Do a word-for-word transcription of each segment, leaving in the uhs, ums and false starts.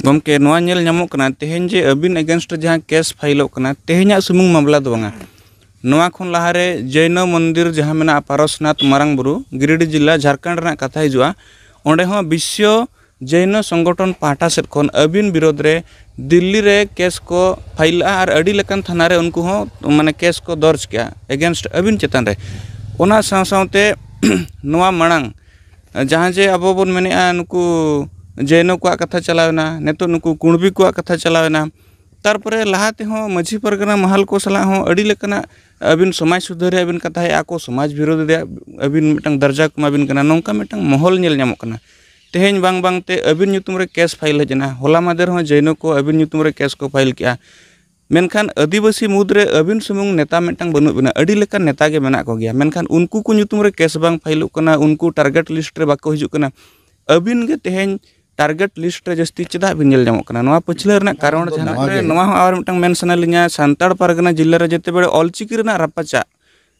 ᱜᱚᱢᱠᱮ, ᱱᱚᱣᱟ ᱧᱮᱞ ᱧᱟᱢᱚᱜ ᱠᱟᱱᱟ ᱛᱮᱦᱮᱧ ᱡᱮ ᱟᱹᱵᱤᱱ against ᱨᱮ ᱡᱟᱦᱟᱸ ᱠᱮᱥ ᱯᱷᱟᱭᱤᱞᱚᱜ ᱠᱟᱱᱟ, ᱛᱮᱦᱮᱧᱟᱜ ᱥᱩᱢᱩᱝ ᱢᱟᱢᱞᱟ ᱫᱚ ᱵᱟᱝᱟ᱾ ᱱᱚᱣᱟ ᱠᱷᱚᱱ ᱞᱟᱦᱟᱨᱮ ᱡᱚᱭᱱᱚ ᱢᱚᱱᱫᱤᱨ ᱡᱟᱦᱟᱸ ᱢᱮᱱᱟᱜᱼᱟ ᱯᱟᱨᱚᱥᱱᱟᱛᱷ ᱢᱟᱨᱟᱝ ᱵᱩᱨᱩ, ᱜᱤᱨᱤᱰᱤ ᱡᱤᱞᱟ, ᱡᱷᱟᱲᱠᱷᱚᱸᱰ ᱨᱮᱱᱟᱜ ᱠᱟᱛᱷᱟ ᱦᱤᱡᱩᱜᱼᱟ, ᱚᱸᱰᱮ ᱦᱚᱸ ᱵᱤᱥᱥᱚ ᱡᱚᱭᱱᱚ ᱥᱚᱝᱜᱚᱴᱷᱚᱱ ᱯᱟᱦᱴᱟ ᱥᱮᱫ ᱠᱷᱚᱱ ᱟᱹᱵᱤᱱ ᱵᱤᱨᱳᱫᱷ ᱨᱮ ᱫᱤᱞᱞᱤ ᱨᱮ ᱠᱮᱥ ᱠᱚ ᱯᱷᱟᱭᱤᱞ ᱞᱮᱫᱼᱟ ᱟᱨ ᱟᱹᱰᱤ ᱞᱮᱠᱟᱱ ᱛᱷᱟᱱᱟ ᱨᱮ ᱩᱱᱠᱩ ᱦᱚᱸ ᱢᱟᱱᱮ ᱠᱮᱥ ᱠᱚ ᱫᱚᱨᱡᱽ ᱠᱮᱜᱼᱟ against ᱟᱹᱵᱤᱱ ᱪᱮᱛᱟᱱ ᱨᱮ᱾ ᱚᱱᱟ ᱥᱟᱶ ᱥᱟᱶᱛᱮ ᱱᱚᱣᱟ ᱢᱟᱲᱟᱝ ᱡᱟᱦᱟᱸ ᱡᱮ ᱟᱵᱚ ᱵᱚᱱ ᱢᱮᱱᱮᱜᱼᱟ ᱱᱩᱠᱩ ᱡᱚᱭᱱᱚ ᱠᱚᱣᱟᱜ ᱠᱟᱛᱷᱟ ᱪᱟᱞᱟᱣᱮᱱᱟ, ᱱᱤᱛᱚᱜ ᱱᱩᱠᱩ ᱠᱩᱬᱵᱤ ᱠᱚᱣᱟᱜ ᱠᱟᱛᱷᱟ ᱪᱟᱞᱟᱣᱮᱱᱟ, ᱛᱟᱨᱯᱚᱨᱮ ᱞᱟᱦᱟ ᱛᱮᱦᱚᱸ ᱢᱟᱹᱡᱷᱤ ᱯᱟᱨᱜᱟᱱᱟ ᱢᱟᱦᱟᱞ ᱠᱚ ᱥᱟᱞᱟᱜ ᱦᱚᱸ ᱟᱹᱰᱤ ᱞᱮᱠᱟᱱᱟᱜ ᱟᱹᱵᱤᱱ ᱥᱚᱢᱟᱡᱽ ᱥᱩᱫᱷᱟᱹᱨ ᱨᱮᱭᱟᱜ ᱵᱤᱱ ᱠᱟᱛᱷᱟᱭᱮᱫᱼᱟ, ᱟᱠᱚ ᱥᱚᱢᱟᱡᱽ ᱵᱤᱨᱳᱫᱷ ᱨᱮᱭᱟᱜ ᱟᱹᱵᱤᱱ ᱢᱤᱫᱴᱟᱝ ᱫᱟᱨᱡᱟ ᱠᱚ ᱮᱢᱟᱵᱤᱱ ᱠᱟᱱᱟ, ᱱᱚᱝᱠᱟ ᱢᱤᱫᱴᱟᱝ ᱢᱚᱦᱚᱞ ᱧᱮᱞ ᱧᱟᱢᱚᱜ ᱠᱟᱱᱟ᱾ ᱛᱮᱦᱮᱧ ᱵᱟᱝ ᱵᱟᱝᱛᱮ ᱟᱹᱵᱤᱱ ᱧᱩᱛᱩᱢ ᱨᱮ ᱠᱮᱥ ᱯᱷᱟᱭᱤᱞ ᱦᱮᱡ ᱮᱱᱟ, ᱦᱚᱞᱟ ᱢᱟᱫᱷᱮᱨ ᱦᱚᱸ ᱡᱚᱭᱱᱚ ᱠᱚ ᱟᱹᱵᱤᱱ ᱧᱩᱛᱩᱢ ᱨᱮ ᱠᱮᱥ ᱠᱚ ᱯᱷᱟᱭᱤᱞ ᱠᱮᱜᱼᱟ᱾ ᱢᱮᱱᱠᱷᱟᱱ ᱟᱹᱫᱤᱵᱟᱹᱥᱤ ᱢᱩᱫᱽᱨᱮ ᱟᱹᱵᱤᱱ ᱥᱩᱢᱩᱝ ᱱᱮᱛᱟ ᱢᱤᱫᱴᱟᱝ ᱵᱟᱹᱱᱩᱜ ᱵᱤᱱᱟ, ᱟᱹᱰᱤ ᱞᱮᱠᱟᱱ ᱱᱮᱛᱟ ᱜᱮ ᱢᱮᱱᱟᱜ ᱠᱚᱜᱮᱭᱟ, ᱢᱮᱱᱠᱷᱟᱱ ᱩᱱᱠᱩ ᱠᱚ ᱧᱩᱛᱩᱢ ᱨᱮ ᱠᱮᱥ ᱵᱟᱝ ᱯᱷᱟᱭᱤᱞᱚᱜ ᱠᱟᱱᱟ, ᱩᱱᱠᱩ ᱴᱟᱨᱜᱮᱴ ᱞᱤᱥᱴ ᱨᱮ ᱵᱟᱠᱚ ᱦᱤᱡᱩᱜ ᱠᱟᱱᱟ᱾ ᱟᱹᱵᱤᱱ ᱜᱮ ᱛᱮᱦᱮᱧ ᱴᱟᱨᱜᱮᱴ ᱞᱤᱥᱴ ᱨᱮ ᱡᱟᱹᱥᱛᱤ ᱪᱮᱫᱟᱜ ᱵᱤᱱ ᱧᱮᱞ ᱧᱟᱢᱚᱜ ᱠᱟᱱᱟ? ᱱᱚᱣᱟ ᱯᱟᱹᱪᱷᱞᱟᱹ ᱨᱮᱱᱟᱜ ᱠᱟᱨᱚᱱ ᱫᱚ ᱡᱟᱦᱟᱸ ᱱᱚᱣᱟ ᱨᱮ ᱜᱮ᱾ ᱱᱚᱣᱟ ᱦᱚᱸ ᱟᱨ ᱢᱤᱫᱴᱟᱝ ᱢᱮᱱ ᱥᱟᱱᱟ ᱞᱤᱧᱟ, ᱥᱟᱱᱛᱟᱲ ᱯᱟᱨᱜᱟᱱᱟ ᱡᱤᱞᱟᱹ ᱨᱮ ᱡᱮᱛᱮ ᱵᱮᱲᱮ ᱚᱞᱪᱤᱠᱤ ᱨᱮᱱᱟᱜ ᱨᱟᱯᱟᱪᱟᱜ,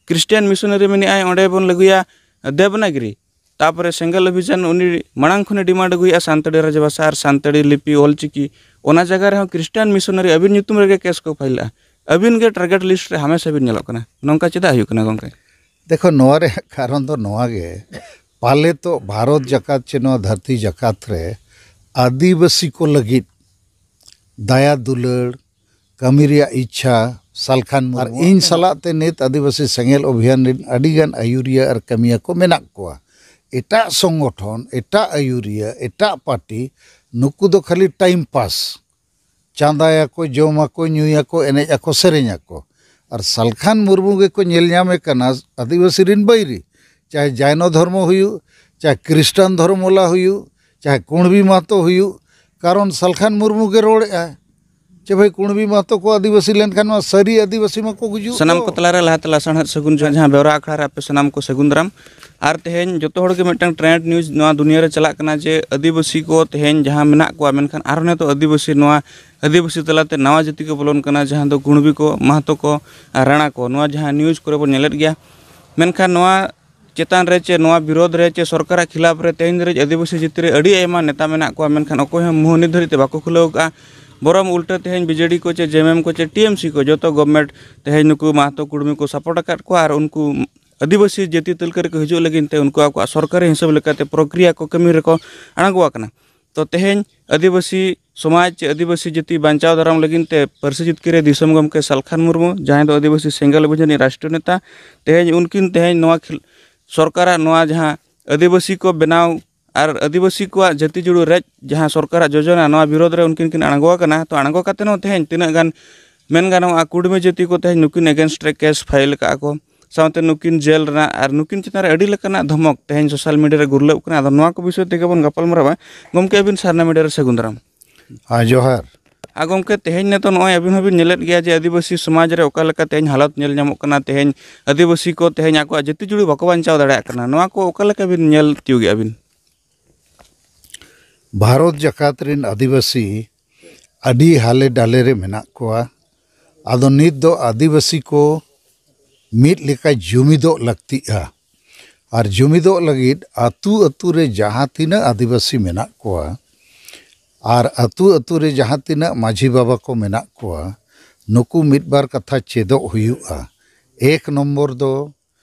ᱠᱷᱨᱤᱥᱴᱤᱭᱟᱱ ᱢᱤᱥᱚᱱᱟᱨᱤ ᱢᱮᱱᱮᱜᱼᱟᱭ, ᱚᱸᱰᱮ ᱵᱚᱱ ᱞᱟᱹᱜᱩᱭᱟ ᱫᱮᱵᱽᱱᱟᱜᱽᱨᱤ, ᱛᱟᱯᱚᱨᱮ ᱥᱮᱸᱜᱮᱞ ᱚᱵᱷᱤᱡᱟᱱ ᱩᱱᱤ ᱢᱟᱲᱟᱝ ᱠᱷᱚᱱᱮ ᱰᱤᱢᱟᱱᱰ ᱟᱹᱜᱩᱭᱮᱫᱼᱟ ᱥᱟᱱᱛᱟᱲᱤ ᱨᱟᱡᱽᱵᱷᱟᱥᱟ ᱟᱨ ᱥᱟᱱᱛᱟᱲᱤ ᱞᱤᱯᱤ ᱚᱞᱪᱤᱠᱤ, ᱚᱱᱟ ᱡᱟᱭᱜᱟ ᱨᱮᱦᱚᱸ ᱠᱷᱨᱤᱥᱴᱤᱭᱟᱱ ᱢᱤᱥᱚᱱᱟᱨᱤ ᱟᱹᱵᱤᱱ ᱧᱩᱛᱩᱢ ᱨᱮᱜᱮ ᱠᱮᱥ ᱠᱚ ᱯᱷᱟᱭᱤᱞᱟ, ᱟᱹᱵᱤᱱ ᱜᱮ ᱴᱟᱨᱜᱮᱴ ᱞᱤᱥᱴ ᱨᱮ ᱦᱟᱢᱮᱥᱟ ᱵᱤᱱ ᱧᱮᱞᱚᱜ ᱠᱟᱱᱟ, ᱱᱚᱝᱠᱟ ᱪᱮᱫᱟᱜ ᱦᱩᱭᱩᱜ ᱠᱟᱱᱟ ᱜᱚᱢᱠᱮ? ᱫᱮᱠᱷᱚ, ᱱᱚᱣᱟ ᱨᱮᱭᱟᱜ ᱠᱟᱨᱚᱱ ᱫᱚ ᱱᱚᱣᱟ ᱜᱮ, ᱯᱟᱞᱮ ᱛᱚ ᱵᱷᱟᱨᱚᱛ ᱡᱟᱠᱟᱛ ᱪᱮ ᱱᱚᱣᱟ ᱫᱷᱟᱹᱨᱛᱤ ᱡᱟᱠᱟᱛ ᱨᱮ ᱟᱹᱫᱤᱵᱟᱹᱥᱤ ᱠᱚ ᱞᱟᱹᱜᱤᱫ ᱫᱟᱭᱟ ᱫᱩᱞᱟᱹᱲ, ᱠᱟᱹᱢᱤ ᱨᱮᱭᱟᱜ ᱤᱪᱪᱷᱟ ᱥᱟᱞᱠᱷᱟᱱ ᱢᱩᱨᱢᱩ ᱟᱨ ᱤᱧ ᱥᱟᱞᱟᱜ ᱛᱮ ᱱᱤᱛ ᱟᱹᱫᱤᱵᱟᱹᱥᱤ ᱥᱮᱸᱜᱮᱞ ᱚᱵᱷᱤᱭᱟᱱ ᱨᱮᱱ ᱟᱹᱰᱤᱜᱟᱱ ᱟᱹᱭᱩᱨᱤᱭᱟᱹ ᱟᱨ ᱠᱟᱹᱢᱤᱭᱟᱹ ᱠᱚ ᱢᱮᱱᱟᱜ ᱠᱚᱣᱟ᱾ ᱮᱴᱟᱜ ᱥᱚᱝᱜᱚᱴᱷᱚᱱ, ᱮᱴᱟᱜ ᱟᱹᱭᱩᱨᱤᱭᱟᱹ, ᱮᱴᱟᱜ ᱯᱟᱨᱴᱤ, ᱱᱩᱠᱩ ᱫᱚ ᱠᱷᱟᱹᱞᱤ ᱴᱟᱭᱤᱢ ᱯᱟᱥ, ᱪᱟᱸᱫᱟᱭᱟᱠᱚ, ᱡᱚᱢᱟᱠᱚ, ᱧᱩᱭᱟᱠᱚ, ᱮᱱᱮᱡ ᱟᱠᱚ, ᱥᱮᱨᱮᱧ ᱟᱠᱚ᱾ ᱟᱨ ᱥᱟᱞᱠᱷᱟᱱ ᱢᱩᱨᱢᱩ ᱜᱮᱠᱚ ᱧᱮᱞ ᱧᱟᱢᱮ ᱠᱟᱱᱟ ᱟᱹᱫᱤᱵᱟᱹᱥᱤ ᱨᱮᱱ ᱵᱟᱹᱭᱨᱤ, ᱪᱟᱦᱮ ᱡᱟᱭᱱᱚ ᱫᱷᱚᱨᱢᱚ ᱦᱩᱭᱩᱜ, ᱪᱟᱦᱮ ᱠᱷᱨᱤᱥᱴᱟᱱ ᱫᱷᱚᱨᱢᱚᱞᱟ ᱦᱩᱭᱩᱜ, ᱪᱟᱦᱮ ᱠᱩᱬᱵᱤ ᱢᱟᱛᱚ ᱦᱩᱭᱩᱜ, ᱠᱟᱨᱚᱱ ᱥᱟᱞᱠᱷᱟᱱ ᱢᱩᱨᱢᱩ ᱜᱮ ᱨᱚᱲᱮᱫᱼᱟᱭ ᱪᱮ ᱵᱷᱟᱹᱭ, ᱠᱩᱬᱵᱤ ᱢᱟᱛᱚ ᱠᱚ ᱟᱹᱫᱤᱵᱟᱹᱥᱤ ᱞᱮᱱᱠᱷᱟᱱ ᱢᱟ ᱥᱟᱹᱨᱤ ᱟᱹᱫᱤᱵᱟᱹᱥᱤ ᱢᱟᱠᱚ ᱜᱩᱡᱩᱜ ᱥᱟᱱᱟᱢ ᱠᱚ᱾ ᱠᱚ ᱛᱟᱞᱟᱨᱮ ᱞᱟᱦᱟᱛᱮ ᱞᱟᱥᱟᱲᱦᱮᱫ ᱥᱟᱹᱜᱩᱱ ᱡᱚᱦᱟᱨ, ᱡᱟᱦᱟᱸ ᱵᱮᱣᱨᱟ ᱟᱠᱷᱲᱟ ᱨᱮ ᱟᱯᱮ ᱥᱟᱱᱟᱢ ᱠᱚ ᱥᱟᱹᱜᱩᱱ ᱫᱟᱨᱟᱢ᱾ ᱟᱨ ᱛᱮᱦᱮᱧ ᱡᱚᱛᱚ ᱦᱚᱲ ᱜᱮ ᱢᱤᱫᱴᱟᱝ ᱴᱨᱮᱱᱰ ᱱᱤᱭᱩᱡᱽ ᱱᱚᱣᱟ ᱫᱩᱱᱤᱭᱟᱹ ᱨᱮ ᱪᱟᱞᱟᱜ ᱠᱟᱱᱟ ᱡᱮ ᱟᱹᱫᱤᱵᱟᱹᱥᱤ ᱠᱚ ᱛᱮᱦᱮᱧ ᱡᱟᱦᱟᱸ ᱢᱮᱱᱟᱜ ᱠᱚᱣᱟ, ᱢᱮᱱᱠᱷᱟᱱ ᱟᱨᱦᱚᱸ ᱱᱤᱛᱚᱜ ᱟᱹᱫᱤᱵᱟᱹᱥᱤ, ᱱᱚᱣᱟ ᱟᱹᱫᱤᱵᱟᱹᱥᱤ ᱛᱟᱞᱟᱛᱮ ᱱᱟᱣᱟ ᱡᱟᱹᱛᱤ ᱠᱚ ᱵᱚᱞᱚᱱ ᱠᱟᱱᱟ, ᱡᱟᱦᱟᱸ ᱫᱚ ᱠᱩᱬᱵᱤ ᱠᱚ, ᱢᱟᱦᱟᱛᱚ ᱠᱚ, ᱟᱨ ᱨᱟᱬᱟ ᱠᱚ, ᱱᱚᱣᱟ ᱡᱟᱦᱟᱸ ᱱᱤᱭᱩᱡᱽ ᱠᱚᱨᱮ ᱵᱚᱱ ᱧᱮᱞᱮᱫ ᱜᱮᱭᱟ᱾ ᱢᱮᱱᱠᱷᱟᱱ ᱱᱚᱣᱟ ᱪᱮᱛᱟᱱ ᱨᱮ ᱪᱮ ᱱᱚᱣᱟ ᱵᱤᱨᱳᱫᱷ ᱨᱮ ᱪᱮ ᱥᱚᱨᱠᱟᱨᱟᱜ ᱠᱷᱤᱞᱟᱯ ᱨᱮ ᱛᱮᱦᱮᱧ ᱫᱷᱟᱹᱨᱤᱡ ᱟᱹᱫᱤᱵᱟᱹᱥᱤ ᱡᱟᱹᱛᱤ ᱨᱮ ᱟᱹᱰᱤ ᱟᱭᱢᱟ ᱱᱮᱛᱟ ᱢᱮᱱᱟᱜ ᱠᱚᱣᱟ, ᱢᱮᱱᱠᱷᱟᱱ ᱚᱠᱚᱭ ᱦᱚᱸ ᱢᱩᱸᱦᱚ ᱱᱤᱛ ᱫᱷᱟᱹᱨᱤᱡ ᱛᱮ ᱵᱟᱠᱚ ᱠᱷᱩᱞᱟᱹᱣ ᱟᱠᱟᱫᱼᱟ᱾ ᱵᱚᱨᱚᱝ ᱩᱞᱴᱟᱹ ᱛᱮᱦᱮᱧ ᱵᱤᱡᱮᱰᱤ ᱠᱚ ᱪᱮ ᱡᱮᱢᱮᱢ ᱠᱚ ᱪᱮ ᱴᱤᱮᱢᱥᱤ ᱠᱚ ᱡᱚᱛᱚ ᱜᱚᱵᱷᱢᱮᱱᱴ ᱛᱮᱦᱮᱧ ᱱᱩᱠᱩ ᱢᱟᱦᱟᱛᱚ ᱠᱩᱲᱢᱤ ᱠᱚ ᱥᱟᱯᱳᱨᱴ ᱟᱠᱟᱫ ᱠᱚᱣᱟ ᱟᱨ ᱩᱱᱠᱩ ᱟᱹᱫᱤᱵᱟᱹᱥᱤ ᱡᱟᱹᱛᱤ ᱛᱟᱹᱞᱠᱟᱹ ᱨᱮᱠᱚ ᱦᱤᱡᱩᱜ ᱞᱟᱹᱜᱤᱫ ᱛᱮ ᱩᱱᱠᱩ ᱟᱠᱚᱣᱟᱜ ᱥᱚᱨᱠᱟᱨᱤ ᱦᱤᱥᱟᱹᱵ ᱞᱮᱠᱟᱛᱮ ᱯᱨᱚᱠᱨᱤᱭᱟ ᱠᱚ ᱠᱟᱹᱢᱤ ᱨᱮᱠᱚ ᱟᱬᱜᱚ ᱟᱠᱟᱱᱟ᱾ ᱛᱚ ᱛᱮᱦᱮᱧ ᱟᱹᱫᱤᱵᱟᱹᱥᱤ ᱥᱚᱢᱟᱡᱽ ᱪᱮ ᱟᱹᱫᱤᱵᱟᱹᱥᱤ ᱡᱟᱹᱛᱤ ᱵᱟᱧᱪᱟᱣ ᱫᱟᱨᱟᱢ ᱞᱟᱹᱜᱤᱫ ᱛᱮ ᱯᱟᱹᱨᱥᱤ ᱡᱤᱛᱠᱟᱹᱨᱤᱭᱟᱹ ᱫᱤᱥᱚᱢ ᱜᱚᱢᱠᱮ ᱥᱟᱞᱠᱷᱟᱱ ᱢᱩᱨᱢᱩ, ᱡᱟᱦᱟᱸᱭ ᱫᱚ ᱟᱹᱫᱤᱵᱟᱹᱥᱤ ᱥᱮᱸᱜᱮᱞ ᱚᱵᱷᱤᱡᱟᱱ ᱨᱤᱱᱤᱡ ᱨᱟᱥᱴᱨᱤᱭᱚ ᱱᱮᱛᱟ, ᱛᱮᱦᱮᱧ ᱩᱱᱠᱤᱱ ᱛᱮᱦᱮᱧ ᱱᱚᱣᱟ ᱠᱷᱮᱞ-, ᱥᱚᱨᱠᱟᱨᱟᱜ ᱱᱚᱣᱟ ᱡᱟᱦᱟᱸ ᱟᱹᱫᱤᱵᱟᱹᱥᱤ ᱠᱚ ᱵᱮᱱᱟᱣ ᱟᱨ ᱟᱹᱫᱤᱵᱟᱹᱥᱤ ᱠᱚᱣᱟᱜ ᱡᱟᱹᱛᱤ ᱡᱩᱲᱩ ᱨᱮᱡ ᱡᱟᱦᱟᱸ ᱥᱚᱨᱠᱟᱨᱟᱜ ᱡᱳᱡᱚᱱᱟ, ᱱᱚᱣᱟ ᱵᱤᱨᱳᱫᱷ ᱨᱮ ᱩᱱᱠᱤᱱ ᱠᱤᱱ ᱟᱬᱜᱚ ᱟᱠᱟᱱᱟ᱾ ᱛᱚ ᱟᱬᱜᱚ ᱠᱟᱛᱮ ᱦᱚᱸ ᱛᱮᱦᱮᱧ ᱛᱤᱱᱟᱹᱜ ᱜᱟᱱ ᱢᱮᱱ ᱜᱟᱱᱚᱜᱼᱟ ᱠᱩᱲᱢᱤ ᱡᱟᱹᱛᱤ ᱠᱚ ᱛᱮᱦᱮᱧ ᱱᱩᱠᱤᱱ ᱮᱜᱮᱱᱥᱴ ᱨᱮ ᱠᱮᱥ ᱯᱷᱟᱭᱤᱞ ᱟᱠᱟᱫᱼᱟ ᱠᱚ, ᱥᱟᱶᱛᱮ ᱱᱩᱠᱤᱱ ᱡᱮᱞ ᱨᱮᱱᱟᱜ ᱟᱨ ᱱᱩᱠᱤᱱ ᱪᱮᱛᱟᱱ ᱨᱮ ᱟᱹᱰᱤ ᱞᱮᱠᱟᱱᱟᱜ ᱫᱷᱚᱢᱚᱠ ᱛᱮᱦᱮᱧ ᱥᱳᱥᱟᱞ ᱢᱤᱰᱤᱭᱟ ᱨᱮ ᱜᱩᱨᱞᱟᱹᱜ ᱠᱟᱱᱟ᱾ ᱟᱫᱚ ᱱᱚᱣᱟ ᱠᱚ ᱵᱤᱥᱚᱭ ᱛᱮᱜᱮ ᱵᱚᱱ ᱜᱟᱯᱟᱞ ᱢᱟᱨᱟᱣᱟ᱾ ᱜᱚᱢᱠᱮ, ᱟᱹᱵᱤᱱ ᱥᱟᱨᱱᱟ ᱢᱤᱰᱤᱭᱟ ᱨᱮ ᱥᱟᱹᱜᱩᱱ ᱫᱟᱨᱟᱢ᱾ ᱦᱮᱸ, ᱡᱚᱦᱟᱨ᱾ ᱟᱨ ᱜᱚᱢᱠᱮ, ᱛᱮᱦᱮᱧ ᱱᱤᱛᱚᱜ ᱱᱚᱜᱼᱚᱭ ᱟᱹᱵᱤᱱ ᱦᱚᱸᱵᱤᱱ ᱧᱮᱞᱮᱫ ᱜᱮᱭᱟ ᱡᱮ ᱟᱹᱫᱤᱵᱟᱹᱥᱤ ᱥᱚᱢᱟᱡᱽ ᱨᱮ ᱚᱠᱟ ᱞᱮᱠᱟ ᱛᱮᱦᱮᱧ ᱦᱟᱞᱚᱛ ᱧᱮᱞ ᱧᱟᱢᱚᱜ ᱠᱟᱱᱟ, ᱛᱮᱦᱮᱧ ᱟᱹᱫᱤᱵᱟᱹᱥᱤ ᱠᱚ ᱛᱮᱦᱮᱧ ᱟᱠᱚᱣᱟᱜ ᱡᱟᱹᱛᱤ ᱡᱩᱲᱩ ᱵᱟᱠᱚ ᱵᱟᱧᱪᱟᱣ ᱫᱟᱲᱮᱭᱟᱜ ᱠᱟᱱᱟ, ᱱᱚᱣᱟ ᱠᱚ ᱚᱠᱟ ᱞᱮᱠᱟ ᱵᱤᱱ ᱧᱮᱞ ᱛᱤᱭᱳᱜᱮᱜᱼᱟ ᱵᱤᱱ? ᱵᱷᱟᱨᱚᱛ ᱡᱟᱠᱟᱛ ᱨᱮᱱ ᱟᱹᱫᱤᱵᱟᱹᱥᱤ ᱟᱹᱰᱤ ᱦᱟᱞᱮ ᱰᱟᱞᱮ ᱨᱮ ᱢᱮᱱᱟᱜ ᱠᱚᱣᱟ᱾ ᱟᱫᱚ ᱱᱤᱛ ᱫᱚ ᱟᱹᱫᱤᱵᱟᱹᱥᱤ ᱠᱚ ᱢᱤᱫ ᱞᱮᱠᱟ ᱡᱩᱢᱤᱫᱚᱜ ᱞᱟᱹᱠᱛᱤᱜᱼᱟ᱾ ᱟᱨ ᱡᱩᱢᱤᱫᱚᱜ ᱞᱟᱹᱜᱤᱫ ᱟᱹᱛᱩ ᱟᱹᱛᱩ ᱨᱮ ᱡᱟᱦᱟᱸ ᱛᱤᱱᱟᱹᱜ ᱟᱹᱫᱤᱵᱟᱹᱥᱤ ᱢᱮᱱᱟᱜ ᱠᱚᱣᱟ ᱟᱨ ᱟᱹᱛᱩ ᱟᱹᱛᱩ ᱨᱮ ᱡᱟᱦᱟᱸ ᱛᱤᱱᱟᱹᱜ ᱢᱟᱹᱡᱷᱤ ᱵᱟᱵᱟ ᱠᱚ ᱢᱮᱱᱟᱜ ᱠᱚᱣᱟ, ᱱᱩᱠᱩ ᱢᱤᱫ ᱵᱟᱨ ᱠᱟᱛᱷᱟ ᱪᱮᱫᱚᱜ ᱦᱩᱭᱩᱜᱼᱟ᱾ ᱮᱠ ᱱᱚᱢᱵᱚᱨ ᱫᱚ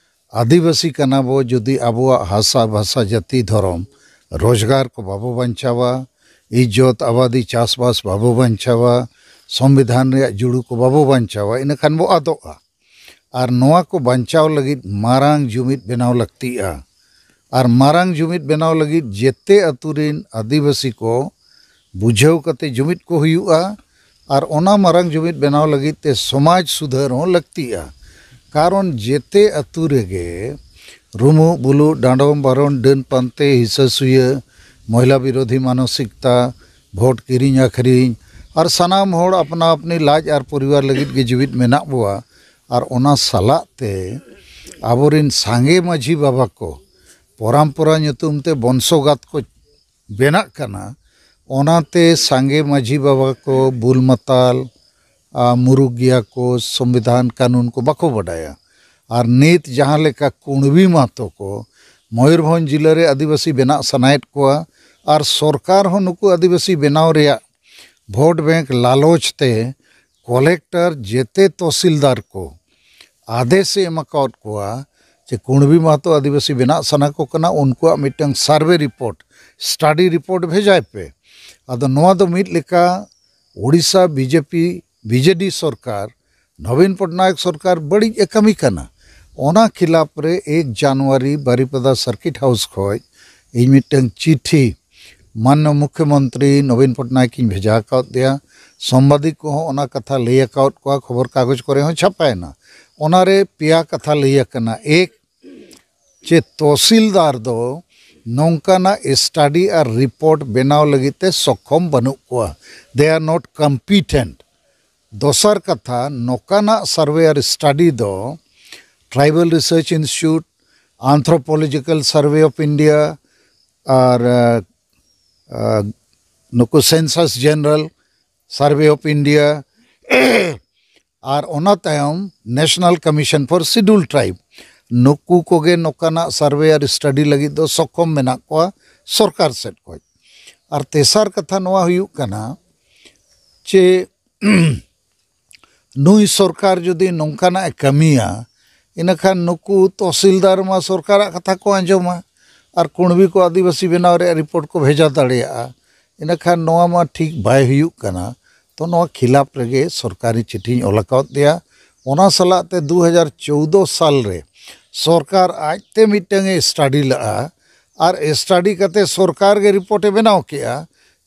ᱟᱹᱫᱤᱵᱟᱹᱥᱤ ᱠᱟᱱᱟ ᱵᱚ, ᱡᱩᱫᱤ ᱟᱵᱚᱣᱟᱜ ᱦᱟᱥᱟ, ᱵᱷᱟᱥᱟ, ᱡᱟᱹᱛᱤ, ᱫᱷᱚᱨᱚᱢ, ᱨᱳᱡᱽᱜᱟᱨ ᱠᱚ ᱵᱟᱵᱚ ᱵᱟᱧᱪᱟᱣᱟ, ᱤᱡᱽᱡᱚᱛ, ᱟᱵᱟᱫᱤ, ᱪᱟᱥᱵᱟᱥ ᱵᱟᱵᱚ ᱵᱟᱧᱪᱟᱣᱟ, ᱥᱚᱝᱵᱤᱫᱷᱟᱱ ᱨᱮᱭᱟᱜ ᱡᱩᱲᱩ ᱠᱚ ᱵᱟᱵᱚ ᱵᱟᱧᱪᱟᱣᱟ, ᱤᱱᱟᱹᱠᱷᱟᱱ ᱵᱚ ᱟᱫᱚᱜᱼᱟ᱾ ᱟᱨ ᱱᱚᱣᱟ ᱠᱚ ᱵᱟᱧᱪᱟᱣ ᱞᱟᱹᱜᱤᱫ ᱢᱟᱨᱟᱝ ᱡᱩᱢᱤᱫ ᱵᱮᱱᱟᱣ ᱞᱟᱹᱠᱛᱤᱜᱼᱟ᱾ ᱟᱨ ᱢᱟᱨᱟᱝ ᱡᱩᱢᱤᱫ ᱵᱮᱱᱟᱣ ᱞᱟᱹᱜᱤᱫ ᱡᱮᱛᱮ ᱟᱹᱛᱩ ᱨᱤᱱ ᱟᱹᱫᱤᱵᱟᱹᱥᱤ ᱠᱚ ᱵᱩᱡᱷᱟᱹᱣ ᱠᱟᱛᱮ ᱡᱩᱢᱤᱫ ᱠᱚ ᱦᱩᱭᱩᱜᱼᱟ᱾ ᱟᱨ ᱚᱱᱟ ᱢᱟᱨᱟᱝ ᱡᱩᱢᱤᱫ ᱵᱮᱱᱟᱣ ᱞᱟᱹᱜᱤᱫ ᱛᱮ ᱥᱚᱢᱟᱡᱽ ᱥᱩᱫᱷᱟᱹᱨ ᱦᱚᱸ ᱞᱟᱹᱠᱛᱤᱜᱼᱟ᱾ ᱠᱟᱨᱚᱱ ᱡᱮᱛᱮ ᱟᱹᱛᱩ ᱨᱮᱜᱮ ᱨᱩᱢᱩᱜ ᱵᱩᱞᱩᱜ, ᱰᱟᱸᱰᱚᱢ ᱵᱟᱨᱚᱱ, ᱰᱟᱹᱱ ᱯᱟᱱᱛᱮ, ᱦᱤᱥᱟᱹ ᱥᱩᱭᱟᱹ, ᱢᱚᱦᱤᱞᱟ ᱵᱤᱨᱳᱫᱷᱤ ᱢᱟᱱᱚᱥᱤᱠᱛᱟ, ᱵᱷᱳᱴ ᱠᱤᱨᱤᱧ ᱟᱹᱠᱷᱨᱤᱧ, ᱟᱨ ᱥᱟᱱᱟᱢ ᱦᱚᱲ ᱟᱯᱱᱟ ᱟᱯᱱᱤ ᱞᱟᱡ ᱟᱨ ᱯᱚᱨᱤᱵᱟᱨ ᱞᱟᱹᱜᱤᱫ ᱜᱮ ᱡᱩᱢᱤᱫ ᱢᱮᱱᱟᱜ ᱵᱚᱣᱟ᱾ ᱟᱨ ᱚᱱᱟ ᱥᱟᱞᱟᱜ ᱛᱮ ᱟᱵᱚᱨᱤᱱ ᱥᱟᱸᱜᱮ ᱢᱟᱹᱡᱷᱤ ᱵᱟᱵᱟ ᱠᱚ ᱯᱚᱨᱟᱢᱯᱚᱨᱟ ᱧᱩᱛᱩᱢ ᱛᱮ ᱵᱚᱝᱥᱚᱜᱟᱛ ᱠᱚ ᱵᱮᱱᱟᱜ ᱠᱟᱱᱟ, ᱚᱱᱟᱛᱮ ᱥᱟᱸᱜᱮ ᱢᱟᱹᱡᱷᱤ ᱵᱟᱵᱟ ᱠᱚ ᱵᱩᱞ ᱢᱟᱛᱟᱞ, ᱟ, ᱢᱩᱨᱩᱠ ᱜᱮᱭᱟ ᱠᱚ, ᱥᱚᱝᱵᱤᱫᱷᱟᱱ ᱠᱟᱹᱱᱩᱱ ᱠᱚ ᱵᱟᱠᱚ ᱵᱟᱰᱟᱭᱟ᱾ ᱟᱨ ᱱᱤᱛ ᱡᱟᱦᱟᱸ ᱞᱮᱠᱟ ᱠᱩᱬᱵᱤ ᱢᱟᱦᱛᱚ ᱠᱚ ᱢᱚᱭᱩᱨᱵᱷᱚᱸᱡᱽ ᱡᱤᱞᱟᱹ ᱨᱮ ᱟᱹᱫᱤᱵᱟᱹᱥᱤ ᱵᱮᱱᱟᱜ ᱥᱟᱱᱟᱭᱮᱫ ᱠᱚᱣᱟ ᱟᱨ ᱥᱚᱨᱠᱟᱨ ᱦᱚᱸ ᱱᱩᱠᱩ ᱟᱹᱫᱤᱵᱟᱹᱥᱤ ᱵᱮᱱᱟᱣ ᱨᱮᱭᱟᱜ ᱵᱷᱳᱴ ᱵᱮᱝᱠ ᱞᱟᱞᱚᱪ ᱛᱮ ᱠᱚᱞᱮᱠᱴᱚᱨ ᱡᱮᱛᱮ ᱛᱚᱦᱥᱤᱞᱫᱟᱨ ᱠᱚ ᱟᱫᱮᱥ ᱮ ᱮᱢ ᱟᱠᱟᱣᱟᱫ ᱠᱚᱣᱟ ᱡᱮ ᱠᱩᱬᱵᱤ ᱢᱟᱦᱛᱚ ᱟᱹᱫᱤᱵᱟᱹᱥᱤ ᱵᱮᱱᱟᱜ ᱥᱟᱱᱟ ᱠᱚ ᱠᱟᱱᱟ, ᱩᱱᱠᱩᱣᱟᱜ ᱢᱤᱫᱴᱟᱝ ᱥᱟᱨᱵᱷᱮ ᱨᱤᱯᱳᱨᱴ, ᱥᱴᱟᱰᱤ ᱨᱤᱯᱳᱨᱴ ᱵᱷᱮᱡᱟᱭ ᱯᱮ᱾ ᱟᱫᱚ ᱱᱚᱣᱟ ᱫᱚ ᱢᱤᱫ ᱞᱮᱠᱟ ᱳᱰᱤᱥᱟ ᱵᱤᱡᱮᱯᱤ ᱵᱤᱡᱮᱰᱤ ᱥᱚᱨᱠᱟᱨ, ᱱᱚᱵᱤᱱ ᱯᱚᱴᱱᱟᱭᱮᱠ ᱥᱚᱨᱠᱟᱨ ᱵᱟᱹᱲᱤᱡ ᱮ ᱠᱟᱹᱢᱤ ᱠᱟᱱᱟ᱾ ᱚᱱᱟ ᱠᱷᱤᱞᱟᱯ ᱨᱮ ᱮᱠ ᱡᱟᱱᱩᱣᱟᱨᱤ ᱵᱟᱨᱤᱯᱟᱫᱟ ᱥᱟᱨᱠᱤᱴ ᱦᱟᱣᱩᱥ ᱠᱷᱚᱱ ᱤᱧ ᱢᱤᱫᱴᱟᱝ ᱪᱤᱴᱷᱤ ᱢᱟᱱᱱᱚ ᱢᱩᱠᱷᱭᱚᱢᱚᱱᱛᱨᱤ ᱱᱚᱵᱤᱱ ᱯᱚᱴᱱᱟᱭᱮᱠ ᱤᱧ ᱵᱷᱮᱡᱟ ᱟᱠᱟᱣᱟᱫᱮᱭᱟ᱾ ᱥᱟᱢᱵᱟᱫᱤᱠ ᱠᱚᱦᱚᱸ ᱚᱱᱟ ᱠᱟᱛᱷᱟ ᱞᱟᱹᱭ ᱟᱠᱟᱣᱟᱫ ᱠᱚᱣᱟ, ᱠᱷᱚᱵᱚᱨ ᱠᱟᱜᱚᱡᱽ ᱠᱚᱨᱮ ᱦᱚᱸ ᱪᱷᱟᱯᱟᱭᱮᱱᱟ᱾ ᱚᱱᱟᱨᱮ ᱯᱮᱭᱟ ᱠᱟᱛᱷᱟ ᱞᱟᱹᱭ ᱟᱠᱟᱱᱟ᱾ ᱮᱠ, ᱪᱮ ᱛᱚᱦᱥᱤᱞᱫᱟᱨ ᱫᱚ ᱱᱚᱝᱠᱟᱱᱟᱜ ᱥᱴᱟᱰᱤ ᱟᱨ ᱨᱤᱯᱳᱨᱴ ᱵᱮᱱᱟᱣ ᱞᱟᱹᱜᱤᱫ ᱛᱮ ᱥᱚᱠᱠᱷᱚᱢ ᱵᱟᱹᱱᱩᱜ ᱠᱚᱣᱟ, they are not competent᱾ ᱫᱚᱥᱟᱨ ᱠᱟᱛᱷᱟ, ᱱᱚᱝᱠᱟᱱᱟᱜ ᱥᱟᱨᱵᱷᱮ ᱟᱨ ᱥᱴᱟᱰᱤ ᱫᱚ Tribal Research Institute, Anthropological Survey of India ᱟᱨ ᱱᱩᱠᱩ Census General Survey of India ᱟᱨ ᱚᱱᱟ ᱛᱟᱭᱚᱢ National Commission for Scheduled Tribe, ᱱᱩᱠᱩ ᱠᱚᱜᱮ ᱱᱚᱝᱠᱟᱱᱟᱜ ᱥᱟᱨᱵᱷᱮ ᱟᱨ ᱥᱴᱟᱰᱤ ᱞᱟᱹᱜᱤᱫ ᱫᱚ ᱥᱚᱠᱠᱷᱚᱢ ᱢᱮᱱᱟᱜ ᱠᱚᱣᱟ ᱥᱚᱨᱠᱟᱨ ᱥᱮᱫ ᱠᱷᱚᱱ᱾ ᱟᱨ ᱛᱮᱥᱟᱨ ᱠᱟᱛᱷᱟ ᱱᱚᱣᱟ ᱦᱩᱭᱩᱜ ᱠᱟᱱᱟ ᱡᱮ ᱱᱩᱭ ᱥᱚᱨᱠᱟᱨ ᱡᱩᱫᱤ ᱱᱚᱝᱠᱟᱱᱟᱜ ᱮ ᱠᱟᱹᱢᱤᱭᱟ, ᱤᱱᱟᱹᱠᱷᱟᱱ ᱱᱩᱠᱩ ᱛᱚᱦᱥᱤᱞᱫᱟᱨ ᱢᱟ ᱥᱚᱨᱠᱟᱨᱟᱜ ᱠᱟᱛᱷᱟ ᱠᱚ ᱟᱸᱡᱚᱢᱟ ᱟᱨ ᱠᱩᱬᱵᱤ ᱠᱚ ᱟᱹᱫᱤᱵᱟᱹᱥᱤ ᱵᱮᱱᱟᱣ ᱨᱮᱭᱟᱜ ᱨᱤᱯᱳᱨᱴ ᱠᱚ ᱵᱷᱮᱡᱟ ᱫᱟᱲᱮᱭᱟᱜᱼᱟ᱾ ᱤᱱᱟᱹᱠᱷᱟᱱ ᱱᱚᱣᱟ ᱢᱟ ᱴᱷᱤᱠ ᱵᱟᱭ ᱦᱩᱭᱩᱜ ᱠᱟᱱᱟ᱾ ᱛᱚ ᱱᱚᱣᱟ ᱠᱷᱤᱞᱟᱯ ᱨᱮᱜᱮ ᱥᱚᱨᱠᱟᱨᱤ ᱪᱤᱴᱷᱤᱧ ᱚᱞ ᱟᱠᱟᱣᱟᱫ ᱫᱮᱭᱟ᱾ ᱚᱱᱟ ᱥᱟᱞᱟᱜ ᱛᱮ ᱫᱩ ᱦᱟᱡᱟᱨ ᱪᱳᱣᱫᱚ ᱥᱟᱞ ᱨᱮ ᱥᱚᱨᱠᱟᱨ ᱟᱡᱛᱮ ᱢᱤᱫᱴᱟᱝ ᱮ ᱥᱴᱟᱰᱤ ᱞᱟᱜᱼᱟ ᱟᱨ ᱥᱴᱟᱰᱤ ᱠᱟᱛᱮ ᱥᱚᱨᱠᱟᱨ ᱜᱮ ᱨᱤᱯᱳᱨᱴ ᱮ ᱵᱮᱱᱟᱣ ᱠᱮᱜᱼᱟ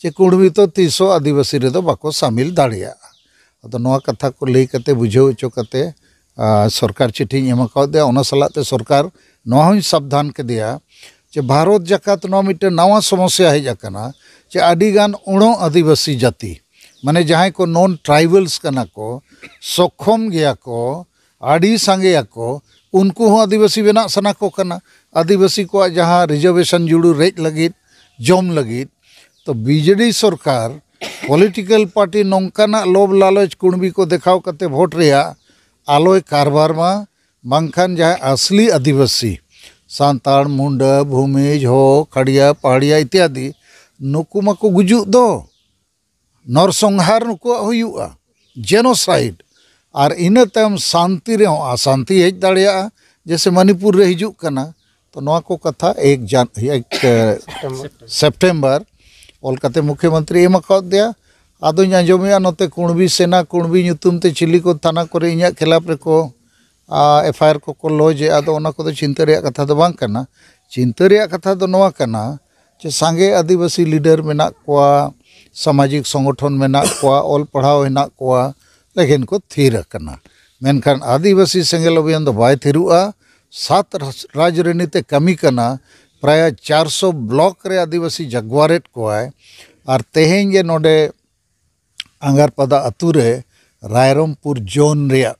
ᱡᱮ ᱠᱩᱬᱵᱤ ᱫᱚ ᱛᱤᱥ ᱦᱚᱸ ᱟᱹᱫᱤᱵᱟᱹᱥᱤ ᱨᱮᱫᱚ ᱵᱟᱠᱚ ᱥᱟᱢᱤᱞ ᱫᱟᱲᱮᱭᱟᱜᱼᱟ᱾ ᱟᱫᱚ ᱱᱚᱣᱟ ᱠᱟᱛᱷᱟ ᱠᱚ ᱞᱟᱹᱭ ᱠᱟᱛᱮ ᱵᱩᱡᱷᱟᱹᱣ ᱦᱚᱪᱚ ᱠᱟᱛᱮ ᱟᱨ ᱥᱚᱨᱠᱟᱨ ᱪᱤᱴᱷᱤᱧ ᱮᱢ ᱟᱠᱟᱣᱟᱫᱮᱭᱟ᱾ ᱚᱱᱟ ᱥᱟᱞᱟᱜ ᱛᱮ ᱥᱚᱨᱠᱟᱨ ᱱᱚᱣᱟ ᱦᱚᱸᱧ ᱥᱟᱵᱫᱷᱟᱱ ᱠᱮᱫᱮᱭᱟ ᱡᱮ ᱵᱷᱟᱨᱚᱛ ᱡᱟᱠᱟᱛ ᱱᱚᱣᱟ ᱢᱤᱫᱴᱮᱱ ᱱᱟᱣᱟ ᱥᱚᱢᱚᱥᱭᱟ ᱦᱮᱡ ᱟᱠᱟᱱᱟ ᱡᱮ ᱟᱹᱰᱤᱜᱟᱱ ᱩᱬᱚ ᱟᱹᱫᱤᱵᱟᱹᱥᱤ ᱡᱟᱹᱛᱤ, ᱢᱟᱱᱮ ᱡᱟᱦᱟᱸᱭ ᱠᱚ ᱱᱚᱱ ᱴᱨᱟᱭᱵᱟᱞᱥ ᱠᱟᱱᱟ ᱠᱚ, ᱥᱚᱠᱠᱷᱚᱢ ᱜᱮᱭᱟ ᱠᱚ, ᱟᱹᱰᱤ ᱥᱟᱸᱜᱮᱭᱟᱠᱚ, ᱩᱱᱠᱩ ᱦᱚᱸ ᱟᱹᱫᱤᱵᱟᱹᱥᱤ ᱵᱮᱱᱟᱜ ᱥᱟᱱᱟ ᱠᱚ ᱠᱟᱱᱟ᱾ ᱟᱹᱫᱤᱵᱟᱹᱥᱤ ᱠᱚᱣᱟᱜ ᱡᱟᱦᱟᱸ ᱨᱤᱡᱟᱨᱵᱷᱮᱥᱚᱱ ᱡᱩᱲᱩ ᱨᱮᱡ ᱞᱟᱹᱜᱤᱫ, ᱡᱚᱢ ᱞᱟᱹᱜᱤᱫ, ᱛᱚ ᱵᱤᱡᱮᱰᱤ ᱥᱚᱨᱠᱟᱨ ᱯᱚᱞᱤᱴᱤᱠᱮᱞ ᱯᱟᱨᱴᱤ ᱱᱚᱝᱠᱟᱱᱟᱜ ᱞᱳᱵᱷ ᱞᱟᱞᱚᱪ ᱠᱩᱬᱵᱤ ᱠᱚ ᱫᱮᱠᱷᱟᱣ ᱠᱟᱛᱮ ᱵᱷᱳᱴ ᱨᱮᱭᱟᱜ ᱟᱞᱚᱭ ᱠᱟᱨᱵᱟᱨ ᱢᱟ᱾ ᱵᱟᱝᱠᱷᱟᱱ ᱡᱟᱦᱟᱸᱭ ᱟᱥᱞᱤ ᱟᱹᱫᱤᱵᱟᱹᱥᱤ, ᱥᱟᱱᱛᱟᱲ, ᱢᱩᱱᱰᱟᱹ, ᱵᱷᱩᱢᱤᱡᱽ, ᱦᱳ, ᱠᱷᱟᱲᱤᱭᱟ, ᱯᱟᱦᱟᱲᱤᱭᱟ ᱤᱛᱭᱟᱫᱤ, ᱱᱩᱠᱩ ᱢᱟᱠᱚ ᱜᱩᱡᱩᱜ ᱫᱚ, ᱱᱚᱨᱥᱚᱝᱦᱟᱨ ᱱᱩᱠᱩᱣᱟᱜ ᱦᱩᱭᱩᱜᱼᱟ, genocide᱾ ᱟᱨ ᱤᱱᱟᱹ ᱛᱟᱭᱚᱢ ᱥᱟᱱᱛᱤ ᱨᱮᱦᱚᱸ ᱚᱥᱟᱱᱛᱤ ᱦᱮᱡ ᱫᱟᱲᱮᱭᱟᱜᱼᱟ, ᱡᱮᱭᱥᱮ ᱢᱟᱱᱤᱯᱩᱨ ᱨᱮ ᱦᱤᱡᱩᱜ ᱠᱟᱱᱟ᱾ ᱛᱚ ᱱᱚᱣᱟ ᱠᱚ ᱠᱟᱛᱷᱟ ᱮᱠ ᱡᱟᱱ-, ᱮᱠ, ᱥᱮᱯᱴᱮᱢᱵᱟᱨ ᱚᱞ ᱠᱟᱛᱮ ᱢᱩᱠᱷᱭᱚᱢᱚᱱᱛᱨᱤ ᱮᱢ ᱟᱠᱟᱫ ᱫᱮᱭᱟ᱾ ᱟᱫᱚᱧ ᱟᱸᱡᱚᱢᱮᱜᱼᱟ ᱱᱚᱛᱮ ᱠᱩᱬᱵᱤ ᱥᱮᱱᱟ, ᱠᱩᱬᱵᱤ ᱧᱩᱛᱩᱢ ᱛᱮ ᱪᱤᱞᱤ ᱠᱚ ᱛᱷᱟᱱᱟ ᱠᱚᱨᱮ ᱤᱧᱟᱹᱜ ᱠᱷᱤᱞᱟᱯ ᱨᱮᱠᱚ, ᱟ, ᱮᱯᱷ ᱟᱭ ᱟᱨ ᱠᱚᱠᱚ ᱞᱚᱡᱽ ᱮᱫᱼᱟ᱾ ᱟᱫᱚ ᱚᱱᱟ ᱠᱚᱫᱚ ᱪᱤᱱᱛᱟᱹ ᱨᱮᱭᱟᱜ ᱠᱟᱛᱷᱟ ᱫᱚ ᱵᱟᱝ ᱠᱟᱱᱟ᱾ ᱪᱤᱱᱛᱟᱹ ᱨᱮᱭᱟᱜ ᱠᱟᱛᱷᱟ ᱫᱚ ᱱᱚᱣᱟ ᱠᱟᱱᱟ ᱡᱮ ᱥᱟᱸᱜᱮ ᱟᱹᱫᱤᱵᱟᱹᱥᱤ ᱞᱤᱰᱟᱨ ᱢᱮᱱᱟᱜ ᱠᱚᱣᱟ, ᱥᱟᱢᱟᱡᱤᱠ ᱥᱚᱝᱜᱚᱴᱷᱚᱱ ᱢᱮᱱᱟᱜ ᱠᱚᱣᱟ, ᱚᱞ ᱯᱟᱲᱦᱟᱣ ᱦᱮᱱᱟᱜ ᱠᱚᱣᱟ, ᱞᱮᱠᱤᱱ ᱠᱚ ᱛᱷᱤᱨ ᱟᱠᱟᱱᱟ᱾ ᱢᱮᱱᱠᱷᱟᱱ ᱟᱹᱫᱤᱵᱟᱹᱥᱤ ᱥᱮᱸᱜᱮᱞ ᱚᱵᱷᱤᱭᱟᱱ ᱫᱚ ᱵᱟᱭ ᱛᱷᱤᱨᱩᱜᱼᱟ᱾ ᱥᱟᱛ ᱨᱟᱡᱽ-, ᱨᱟᱡᱽᱨᱟᱱᱤ ᱛᱮ ᱠᱟᱹᱢᱤ ᱠᱟᱱᱟ᱾ ᱯᱨᱟᱭ ᱪᱟᱨᱥᱚ ᱵᱞᱚᱠ ᱨᱮ ᱟᱹᱫᱤᱵᱟᱹᱥᱤ ᱡᱟᱜᱽᱣᱟᱨᱮᱫ ᱠᱚᱣᱟᱭ᱾ ᱟᱨ ᱛᱮᱦᱮᱧ ᱜᱮ ᱱᱚᱰᱮ ᱟᱸᱜᱟᱨᱯᱟᱫᱟ ᱟᱹᱛᱩ ᱨᱮ ᱨᱟᱭᱨᱚᱝᱯᱩᱨ ᱡᱳᱱ ᱨᱮᱭᱟᱜ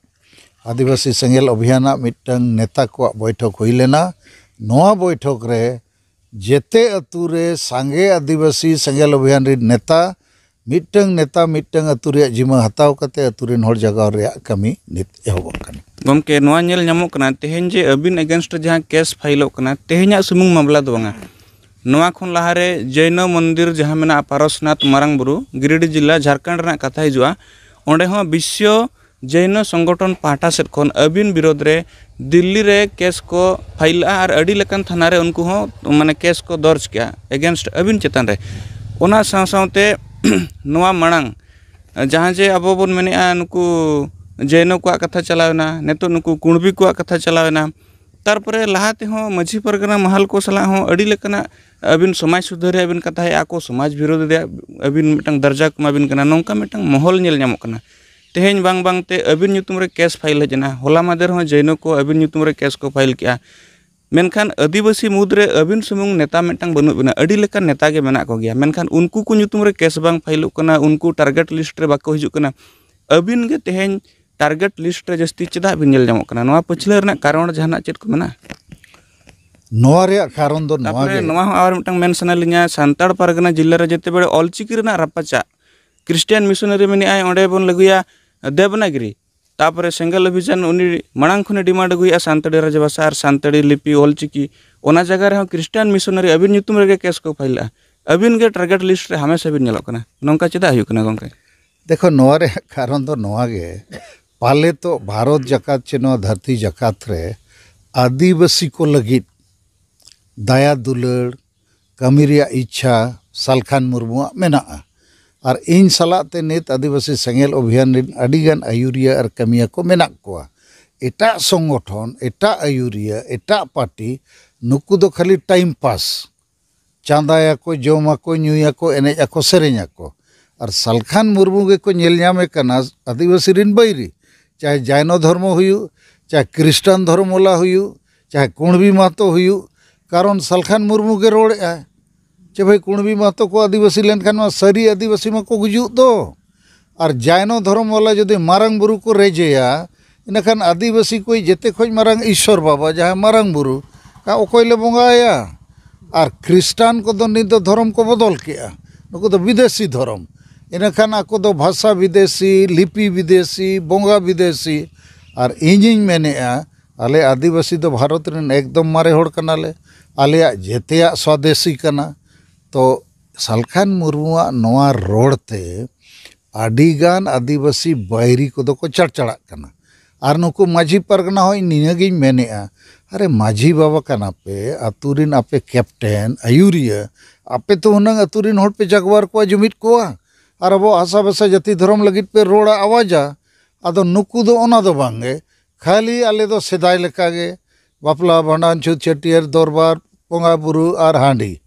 ᱟᱹᱫᱤᱵᱟᱹᱥᱤ ᱥᱮᱸᱜᱮᱞ ᱚᱵᱷᱤᱭᱟᱱᱟᱜ ᱢᱤᱫᱴᱟᱝ ᱱᱮᱛᱟ ᱠᱚᱣᱟᱜ ᱵᱚᱭᱴᱷᱚᱠ ᱦᱩᱭ ᱞᱮᱱᱟ᱾ ᱱᱚᱣᱟ ᱵᱚᱭᱴᱷᱚᱠ ᱨᱮ ᱡᱮᱛᱮ ᱟᱹᱛᱩ ᱨᱮ ᱥᱟᱸᱜᱮ ᱟᱹᱫᱤᱵᱟᱹᱥᱤ ᱥᱮᱸᱜᱮᱞ ᱚᱵᱷᱤᱭᱟᱱ ᱨᱤᱱ ᱱᱮᱛᱟ, ᱢᱤᱫᱴᱟᱝ ᱱᱮᱛᱟ ᱢᱤᱫᱴᱟᱝ ᱟᱹᱛᱩ ᱨᱮᱭᱟᱜ ᱡᱤᱢᱟᱹ ᱦᱟᱛᱟᱣ ᱠᱟᱛᱮ ᱟᱹᱛᱩ ᱨᱤᱱ ᱦᱚᱲ ᱡᱟᱜᱟᱣ ᱨᱮᱭᱟᱜ ᱠᱟᱹᱢᱤ ᱱᱤᱛ ᱮᱦᱚᱵᱚᱜ ᱠᱟᱱᱟ᱾ ᱜᱚᱢᱠᱮ, ᱱᱚᱣᱟ ᱧᱮᱞ ᱧᱟᱢᱚᱜ ᱠᱟᱱᱟ, ᱛᱮᱦᱮᱧ ᱡᱮ ᱟᱹᱵᱤᱱ against ᱨᱮ ᱡᱟᱦᱟᱸ ᱠᱮᱥ ᱯᱷᱟᱭᱤᱞᱚᱜ ᱠᱟᱱᱟ, ᱛᱮᱦᱮᱧᱟᱜ ᱥᱩᱢᱩᱝ ᱢᱟᱢᱞᱟ ᱫᱚ ᱵᱟᱝᱟ, ᱱᱚᱣᱟ ᱠᱷᱚᱱ ᱞᱟᱦᱟᱨᱮ ᱡᱚᱭᱱᱚ ᱢᱚᱱᱫᱤᱨ ᱡᱟᱦᱟᱸ ᱢᱮᱱᱟᱜᱼᱟ, ᱯᱟᱨᱚᱥᱱᱟᱛᱷ ᱢᱟᱨᱟᱝ ᱵᱩᱨᱩ, ᱜᱤᱨᱤᱰᱤ ᱡᱤᱞᱟ, ᱡᱷᱟᱲᱠᱷᱚᱸᱰ ᱨᱮᱱᱟᱜ ᱠᱟᱛᱷᱟ ᱦᱤᱡᱩᱜᱼᱟ, ᱚᱸᱰᱮ ᱦᱚᱸ ᱵᱤᱥᱥᱚ ᱡᱚᱭᱱᱚ ᱥᱚᱝᱜᱚᱴᱷᱚᱱ ᱯᱟᱦᱴᱟ ᱥᱮᱫ ᱠᱷᱚᱱ ᱟᱹᱵᱤᱱ ᱵᱤᱨᱳᱫᱷ ᱨᱮ ᱫᱤᱞᱞᱤ ᱨᱮ ᱠᱮᱥ ᱠᱚ ᱯᱷᱟᱭᱤᱞ ᱞᱮᱫᱼᱟ ᱟᱨ ᱟᱹᱰᱤ ᱞᱮᱠᱟᱱ ᱛᱷᱟᱱᱟ ᱨᱮ ᱩᱱᱠᱩ ᱦᱚᱸ, ᱢᱟᱱᱮ, ᱠᱮᱥ ᱠᱚ ᱫᱚᱨᱡᱽ ᱠᱮᱜᱼᱟ against ᱟᱹᱵᱤᱱ ᱪᱮᱛᱟᱱ ᱨᱮ᱾ ᱚᱱᱟ ᱥᱟᱶ ᱥᱟᱶᱛᱮ ᱱᱚᱣᱟ ᱢᱟᱲᱟᱝ ᱡᱟᱦᱟᱸ ᱡᱮ ᱟᱵᱚ ᱵᱚᱱ ᱢᱮᱱᱮᱫᱼᱟ ᱱᱩᱠᱩ ᱡᱚᱭᱱᱚ ᱠᱚᱣᱟᱜ ᱠᱟᱛᱷᱟ ᱪᱟᱞᱟᱣ ᱮᱱᱟ, ᱱᱤᱛᱚᱜ ᱱᱩᱠᱩ ᱠᱩᱬᱵᱤ ᱠᱚᱣᱟᱜ ᱠᱟᱛᱷᱟ ᱪᱟᱞᱟᱣ ᱮᱱᱟ, ᱛᱟᱨᱯᱚᱨᱮ ᱞᱟᱦᱟ ᱛᱮᱦᱚᱸ ᱢᱟᱹᱡᱷᱤ ᱯᱟᱨᱜᱟᱱᱟ ᱢᱟᱦᱟᱞ ᱠᱚ ᱥᱟᱞᱟᱜ ᱦᱚᱸ ᱟᱹᱰᱤ ᱞᱮᱠᱟᱱᱟᱜ ᱟᱹᱵᱤᱱ ᱥᱚᱢᱟᱡᱽ ᱥᱩᱫᱷᱟᱹᱨ ᱨᱮᱭᱟᱜ ᱵᱤᱱ ᱠᱟᱛᱷᱟᱭᱮᱫᱼᱟ, ᱟᱠᱚ ᱥᱚᱢᱟᱡᱽ ᱵᱤᱨᱳᱫᱷ ᱨᱮᱭᱟᱜ ᱟᱹᱵᱤᱱ ᱢᱤᱫᱴᱟᱝ ᱫᱟᱨᱡᱟ ᱠᱚ ᱮᱢᱟ ᱵᱤᱱ ᱠᱟᱱᱟ, ᱱᱚᱝᱠᱟ ᱢᱤᱫᱴᱟᱝ ᱢᱚᱦᱚᱞ ᱧᱮᱞ ᱧᱟᱢᱚᱜ ᱠᱟᱱᱟ᱾ ᱛᱮᱦᱮᱧ ᱵᱟᱝ ᱵᱟᱝ ᱛᱮ ᱟᱹᱵᱤᱱ ᱧᱩᱛᱩᱢ ᱨᱮ ᱠᱮᱥ ᱯᱷᱟᱭᱤᱞ ᱦᱮᱡ ᱮᱱᱟ, ᱦᱚᱞᱟ ᱢᱟᱫᱷᱮᱨ ᱦᱚᱸ ᱡᱚᱭᱱᱚ ᱠᱚ ᱟᱹᱵᱤᱱ ᱧᱩᱛᱩᱢ ᱨᱮ ᱠᱮᱥ ᱠᱚ ᱯᱷᱟᱭᱤᱞ ᱠᱮᱜᱼᱟ᱾ ᱢᱮᱱᱠᱷᱟᱱ ᱟᱹᱫᱤᱵᱟᱹᱥᱤ ᱢᱩᱫᱽ ᱨᱮ ᱟᱹᱵᱤᱱ ᱥᱩᱢᱩᱝ ᱱᱮᱛᱟ ᱢᱤᱫᱴᱟᱝ ᱵᱟᱹᱱᱩᱜ ᱵᱤᱱᱟ, ᱟᱹᱰᱤ ᱞᱮᱠᱟᱱ ᱱᱮᱛᱟ ᱜᱮ ᱢᱮᱱᱟᱜ ᱠᱚᱜᱮᱭᱟ, ᱢᱮᱱᱠᱷᱟᱱ ᱩᱱᱠᱩ ᱠᱚ ᱧᱩᱛᱩᱢ ᱨᱮ ᱠᱮᱥ ᱵᱟᱝ ᱯᱷᱟᱭᱤᱞᱚᱜ ᱠᱟᱱᱟ, ᱩᱱᱠᱩ ᱴᱟᱨᱜᱮᱴ ᱞᱤᱥᱴ ᱨᱮ ᱵᱟᱠᱚ ᱦᱤᱡᱩᱜ ᱠᱟᱱᱟ᱾ ᱟᱹᱵᱤᱱ ᱜᱮ ᱛᱮᱦᱮᱧ ᱴᱟᱨᱜᱮᱴ ᱞᱤᱥᱴ ᱨᱮ ᱡᱟᱹᱥᱛᱤ ᱪᱮᱫᱟᱜ ᱵᱤᱱ ᱧᱮᱞ ᱧᱟᱢᱚᱜ ᱠᱟᱱᱟ? ᱱᱚᱣᱟ ᱯᱟᱹᱪᱷᱞᱟᱹ ᱨᱮᱱᱟᱜ ᱠᱟᱨᱚᱱ ᱡᱟᱦᱟᱱᱟᱜ ᱪᱮᱫ ᱠᱚ ᱢᱮᱱᱟᱜᱼᱟ? ᱱᱚᱣᱟ ᱨᱮᱭᱟᱜ ᱠᱟᱨᱚᱱ ᱫᱚ ᱱᱚᱣᱟ ᱛᱟᱯᱚᱨᱮ ᱜᱮ᱾ ᱱᱚᱣᱟ ᱦᱚᱸ ᱟᱨ ᱢᱤᱫᱴᱟᱝ ᱢᱮᱱ ᱥᱟᱱᱟᱭᱮᱫ ᱞᱤᱧᱟ, ᱥᱟᱱᱛᱟᱲ ᱯᱟᱨᱜᱟᱱᱟ ᱡᱤᱞᱟᱹ ᱨᱮ ᱡᱮᱛᱮ ᱵᱮᱲᱮ ᱚᱞᱪᱤᱠᱤ ᱨᱮᱱᱟᱜ ᱨᱟᱯᱟᱪᱟᱜ, ᱠᱨᱤᱥᱴᱤᱭᱟᱱ ᱢᱤᱥᱚᱱᱟᱨᱤ ᱢᱮᱱᱮᱫᱼᱟᱭ ᱚᱸᱰᱮ ᱵᱚᱱ ᱞᱟᱹᱜᱩᱭᱟ ᱫᱮᱵᱽᱱᱟᱜᱽᱨᱤ, ᱛᱟᱯᱚᱨᱮ ᱥᱮᱸᱜᱮᱞ ᱚᱵᱷᱤᱡᱟᱱ ᱩᱱᱤ ᱢᱟᱲᱟᱝ ᱠᱷᱚᱱᱮ ᱰᱤᱢᱟᱱᱰ ᱟᱹᱜᱩᱭᱮᱫᱼᱟ ᱥᱟᱱᱛᱟᱲᱤ ᱨᱟᱡᱽᱵᱷᱟᱥᱟ ᱟᱨ ᱥᱟᱱᱛᱟᱲᱤ ᱞᱤᱯᱤ, ᱚᱞᱪᱤᱠᱤ᱾ ᱚᱱᱟ ᱡᱟᱭᱜᱟ ᱨᱮᱦᱚᱸ ᱠᱷᱨᱤᱥᱴᱟᱱ ᱢᱤᱥᱚᱱᱟᱨᱤ ᱟᱹᱵᱤᱱ ᱧᱩᱛᱩᱢ ᱨᱮᱜᱮ ᱠᱮᱥ ᱠᱚ ᱯᱷᱟᱭᱤᱞᱟ᱾ ᱟᱹᱵᱤᱱ ᱜᱮ ᱴᱟᱨᱜᱮᱴ ᱞᱤᱥᱴ ᱨᱮ ᱦᱟᱢᱮᱥᱟ ᱵᱤᱱ ᱧᱮᱞᱚᱜ ᱠᱟᱱᱟ᱾ ᱱᱚᱝᱠᱟ ᱪᱮᱫᱟᱜ ᱦᱩᱭᱩᱜ ᱠᱟᱱᱟ ᱜᱚᱢᱠᱮ? ᱫᱮᱠᱷᱚ, ᱱᱚᱣᱟ ᱨᱮᱭᱟᱜ ᱠᱟᱨᱚᱱ ᱫᱚ ᱱᱚᱣᱟ ᱜᱮ, ᱯᱟᱞᱮ ᱛᱚ ᱵᱷᱟᱨᱚᱛ ᱡᱟᱠᱟᱛ ᱪᱮ ᱱᱚᱣᱟ ᱫᱷᱟᱹᱨᱛᱤ ᱡᱟᱠᱟᱛ ᱨᱮ ᱟᱹᱫᱤᱵᱟᱹᱥᱤ ᱠᱚ ᱞᱟᱹᱜᱤᱫ ᱫᱟᱭᱟ ᱫᱩᱞᱟᱹᱲ, ᱠᱟᱹᱢᱤ ᱨᱮᱭᱟᱜ ᱤᱪᱪᱷᱟ ᱥᱟᱞᱠᱷᱟᱱ ᱢᱩᱨᱢᱩᱣᱟᱜ ᱢᱮᱱᱟᱜᱼᱟ᱾ ᱟᱨ ᱤᱧ ᱥᱟᱞᱟᱜ ᱛᱮ ᱱᱤᱛ ᱟᱹᱫᱤᱵᱟᱹᱥᱤ ᱥᱮᱸᱜᱮᱞ ᱚᱵᱷᱤᱭᱟᱱ ᱨᱮᱱ ᱟᱹᱰᱤᱜᱟᱱ ᱟᱹᱭᱩᱨᱤᱭᱟᱹ ᱟᱨ ᱠᱟᱹᱢᱤᱭᱟᱹ ᱠᱚ ᱢᱮᱱᱟᱜ ᱠᱚᱣᱟ᱾ ᱮᱴᱟᱜ ᱥᱚᱝᱜᱚᱴᱷᱚᱱ, ᱮᱴᱟᱜ ᱟᱹᱭᱩᱨᱤᱭᱟᱹ, ᱮᱴᱟᱜ ᱯᱟᱨᱴᱤ, ᱱᱩᱠᱩ ᱫᱚ ᱠᱷᱟᱹᱞᱤ ᱴᱟᱭᱤᱢ ᱯᱟᱥ, ᱪᱟᱸᱫᱟᱭᱟᱠᱚ, ᱡᱚᱢᱟᱠᱚ, ᱧᱩᱭᱟᱠᱚ, ᱮᱱᱮᱡ ᱟᱠᱚ, ᱥᱮᱨᱮᱧ ᱟᱠᱚ᱾ ᱟᱨ ᱥᱟᱞᱠᱷᱟᱱ ᱢᱩᱨᱢᱩ ᱜᱮᱠᱚ ᱧᱮᱞ ᱧᱟᱢᱮ ᱠᱟᱱᱟ ᱟᱹᱫᱤᱵᱟᱹᱥᱤ ᱨᱮᱱ ᱵᱟᱹᱭᱨᱤ, ᱪᱟᱦᱮ ᱡᱟᱭᱱᱚ ᱫᱷᱚᱨᱢᱚ ᱦᱩᱭᱩᱜ, ᱪᱟᱦᱮ ᱠᱷᱨᱤᱥᱴᱟᱱ ᱫᱷᱚᱨᱢᱚᱞᱟ ᱦᱩᱭᱩᱜ, ᱪᱟᱦᱮ ᱠᱩᱬᱵᱤ ᱢᱟᱦᱛᱚ ᱦᱩᱭᱩᱜ᱾ ᱠᱟᱨᱚᱱ ᱥᱟᱞᱠᱷᱟᱱ ᱢᱩᱨᱢᱩ ᱜᱮ ᱨᱚᱲᱮᱫᱼᱟᱭ ᱡᱮ, ᱵᱷᱟᱹᱭ, ᱠᱩᱬᱵᱤ ᱢᱟᱦᱛᱚ ᱠᱚ ᱟᱹᱫᱤᱵᱟᱹᱥᱤ ᱞᱮᱱᱠᱷᱟᱱ ᱢᱟ ᱥᱟᱹᱨᱤ ᱟᱹᱫᱤᱵᱟᱹᱥᱤ ᱢᱟᱠᱚ ᱜᱩᱡᱩᱜ ᱫᱚ᱾ ᱟᱨ ᱡᱟᱭᱱᱚ ᱫᱷᱚᱨᱚᱢ ᱵᱟᱞᱟ ᱡᱩᱫᱤ ᱢᱟᱨᱟᱝ ᱵᱩᱨᱩ ᱠᱚ ᱨᱮᱡᱮᱭᱟ, ᱤᱱᱟᱹᱠᱷᱟᱱ ᱟᱹᱫᱤᱵᱟᱹᱥᱤ ᱠᱚ ᱡᱮᱛᱮ ᱠᱷᱚᱱ ᱢᱟᱨᱟᱝ ᱤᱥᱥᱚᱨ ᱵᱟᱵᱟ, ᱡᱟᱦᱟᱸᱭ ᱢᱟᱨᱟᱝ ᱵᱩᱨᱩ, ᱠᱟ-, ᱚᱠᱚᱭ ᱞᱮ ᱵᱚᱸᱜᱟᱭᱟ? ᱟᱨ ᱠᱷᱨᱤᱥᱴᱟᱱ ᱠᱚᱫᱚ ᱱᱤᱛ ᱫᱚ ᱫᱷᱚᱨᱚᱢ ᱠᱚ ᱵᱚᱫᱚᱞ ᱠᱮᱜᱼᱟ᱾ ᱱᱩᱠᱩ ᱫᱚ ᱵᱤᱫᱮᱥᱤ ᱫᱷᱚᱨᱚᱢ᱾ ᱤᱱᱟᱹᱠᱷᱟᱱ ᱟᱠᱚ ᱫᱚ ᱵᱷᱟᱥᱟ ᱵᱤᱫᱮᱥᱤ, ᱞᱤᱯᱤ ᱵᱤᱫᱮᱥᱤ, ᱵᱚᱸᱜᱟ ᱵᱤᱫᱮᱥᱤ᱾ ᱟᱨ ᱤᱧᱤᱧ ᱢᱮᱱᱮᱜᱼᱟ, ᱟᱞᱮ ᱟᱹᱫᱤᱵᱟᱹᱥᱤ ᱫᱚ ᱵᱷᱟᱨᱚᱛ ᱨᱮᱱ ᱮᱠᱫᱚᱢ ᱢᱟᱨᱮ ᱦᱚᱲ ᱠᱟᱱᱟᱞᱮ᱾ ᱟᱞᱮᱭᱟᱜ ᱡᱮᱛᱮᱭᱟᱜ ᱥᱣᱟᱫᱮᱥᱤ ᱠᱟᱱᱟ᱾ ᱛᱚ ᱥᱟᱞᱠᱷᱟᱱ ᱢᱩᱨᱢᱩᱣᱟᱜ ᱱᱚᱣᱟ ᱨᱚᱲ ᱛᱮ ᱟᱹᱰᱤᱜᱟᱱ ᱟᱹᱫᱤᱵᱟᱹᱥᱤ ᱵᱟᱹᱭᱨᱤ ᱠᱚᱫᱚ ᱠᱚ ᱪᱟᱲᱪᱟᱲᱟᱜ ᱠᱟᱱᱟ᱾ ᱟᱨ ᱱᱩᱠᱩ ᱢᱟᱹᱡᱷᱤ ᱯᱟᱨᱜᱟᱱᱟ ᱦᱚᱸ ᱤᱧ ᱱᱤᱭᱟᱹᱜᱤᱧ ᱢᱮᱱᱮᱜᱼᱟ, ᱟᱨᱮ ᱢᱟᱹᱡᱷᱤ ᱵᱟᱵᱟ ᱠᱟᱱᱟ ᱯᱮ, ᱟᱹᱛᱩ ᱨᱮᱱ ᱟᱯᱮ ᱠᱮᱯᱴᱮᱱ, ᱟᱹᱭᱩᱨᱤᱭᱟᱹ, ᱟᱯᱮ ᱛᱚ ᱦᱩᱱᱟᱹᱝ ᱟᱹᱛᱩ ᱨᱮᱱ ᱦᱚᱲ ᱯᱮ ᱡᱟᱜᱣᱟᱨ ᱠᱚᱣᱟ, ᱡᱩᱢᱤᱫ ᱠᱚᱣᱟ, ᱟᱨ ᱟᱵᱚ ᱦᱟᱥᱟ ᱵᱷᱟᱥᱟ ᱡᱟᱹᱛᱤ ᱫᱷᱚᱨᱚᱢ ᱞᱟᱹᱜᱤᱫ ᱯᱮ ᱨᱚᱲᱟ, ᱟᱣᱟᱡᱟ᱾ ᱟᱫᱚ ᱱᱩᱠᱩ ᱫᱚ ᱚᱱᱟ ᱫᱚ ᱵᱟᱝᱜᱮ, ᱠᱷᱟᱹᱞᱤ ᱟᱞᱮ ᱫᱚ ᱥᱮᱫᱟᱭ ᱞᱮᱠᱟᱜᱮ ᱵᱟᱯᱞᱟ, ᱵᱷᱟᱸᱰᱟᱱ, ᱪᱷᱩᱛ, ᱪᱷᱟᱹᱴᱭᱟᱹᱨ, ᱫᱚᱨᱵᱟᱨ, ᱵᱚᱸᱜᱟ ᱵᱩᱨᱩ ᱟᱨ ᱦᱟᱺᱰᱤ᱾